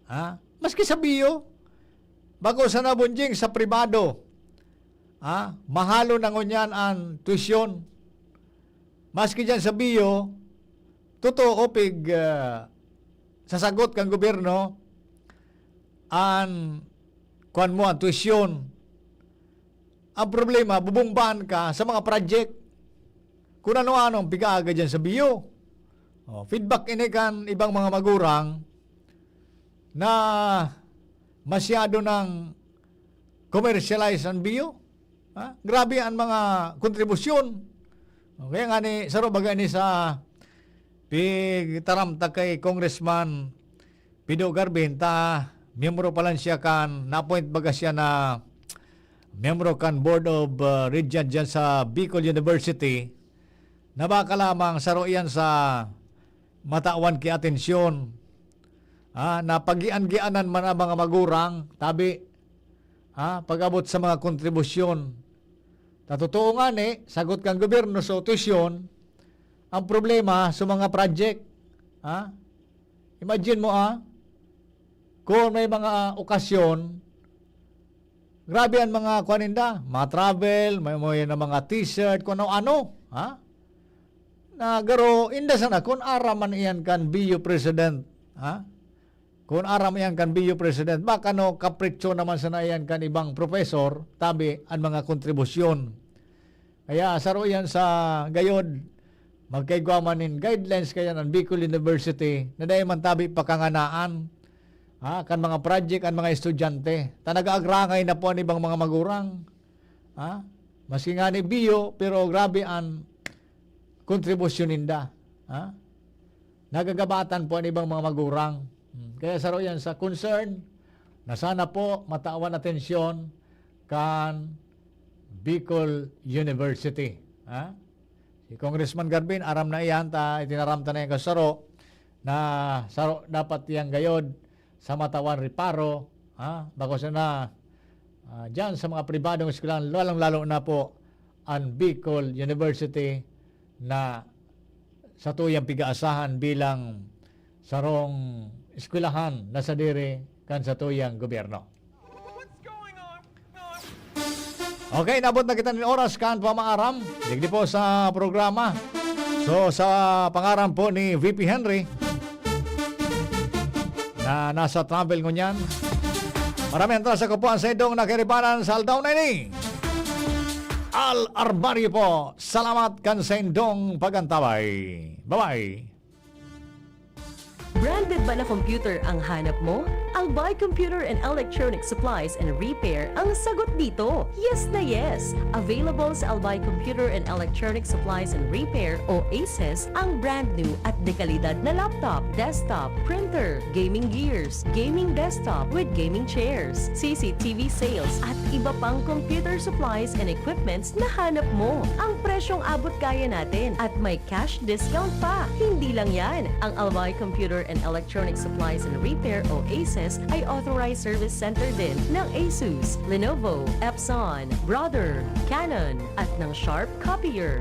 ha? Maski sa biyo, bako sana bunjing sa pribado, ha? Mahalon na ngunyan ang tuition. Maski dyan sa biyo, totoo, pig, ah, sasagot kan gobyerno, an, kuwan mo, ang tuition. Ang problema, bubungban ka sa mga project. Kung ano-ano ang pig-aaga dyan sa biyo. Oh, feedback ini kan ibang mga magurang na masyado nang commercialize ang biyo. Ha? Grabe ang mga kontribusyon. Okay, nga ni, saro baga ni sa pigtaram ta kay Congressman Pido Garbin, ta miyembro pa lang siya kan, na-appoint baga siya na miyembro kan Board of, uh, Regent dyan sa Bicol University, na baka lamang saro iyan sa matawan ki atensyon. Ah, na pagian-gianan man ang mga magurang, tabi, ah, pag-abot sa mga kontribusyon. Sa totoo ngani, sagot kan gobyerno sa tuition, ang problema sa mga project. Ha? Imagine mo, ah, kung may mga okasyon, grabe ang mga kuwan ninda, mga travel, may, may na mga t-shirt, kung ano-ano, ha? Na garo, inda sana, kung aram man iyan kan B U president, ha? Kung aram iyan kan B U president, baka no, kapritsyo naman sana iyan kan ibang professor, tabi, ang mga kontribusyon. Kaya saro iyan sa gayod, magkaigwa man nin guidelines kaya ng Bicol University na dai man tabi pakanganaan, ha, kan mga project an mga estudyante. Ta nag-aagrangay na po an ibang mga magurang. Ha? Maski nga ni biyo, pero grabe an kontribusyon ninda. Ha? Nagagabatan po an ibang mga magurang. Hmm. Kaya saro iyan sa concern na sana po matawan atensyon kan Bicol University. Ha? Si Congressman Garbin, aram na iyan, ta, itinaram ta na iyan kasaro, na saro dapat iyang gayod sa matawan reparo, ha? Bako sana, ah, dyan sa mga pribadong eskwelahan, lalong-lalo na po ang Bicol University na satuyang pig-aasahan bilang sarong eskwelahan na sadiri kan satuyang gobyerno. Okay, nabot na kita nin oras kan pamaaram digdi po sa programa. So, sa pangaran po ni V P Henry, na nasa travel ngunyan, maraming atraso ko po ang sa indong nakiribanan sa aldaw na ini. Al Armario po, salamat kan sa indong pag-antabay. Bye-bye. Branded ba na computer ang hanap mo? Albay Computer and Electronic Supplies and Repair ang sagot dito. Yes na yes! Available sa Albay Computer and Electronic Supplies and Repair o ACES ang brand new at dekalidad na laptop, desktop, printer, gaming gears, gaming desktop with gaming chairs, C C T V sales at iba pang computer supplies and equipments na hanap mo. Ang presyong abot kaya natin at may cash discount pa. Hindi lang yan, ang Albay Computer and Electronic Supplies and Repair o ACES ay authorized service center din ng Asus, Lenovo, Epson, Brother, Canon, at ng Sharp Copier.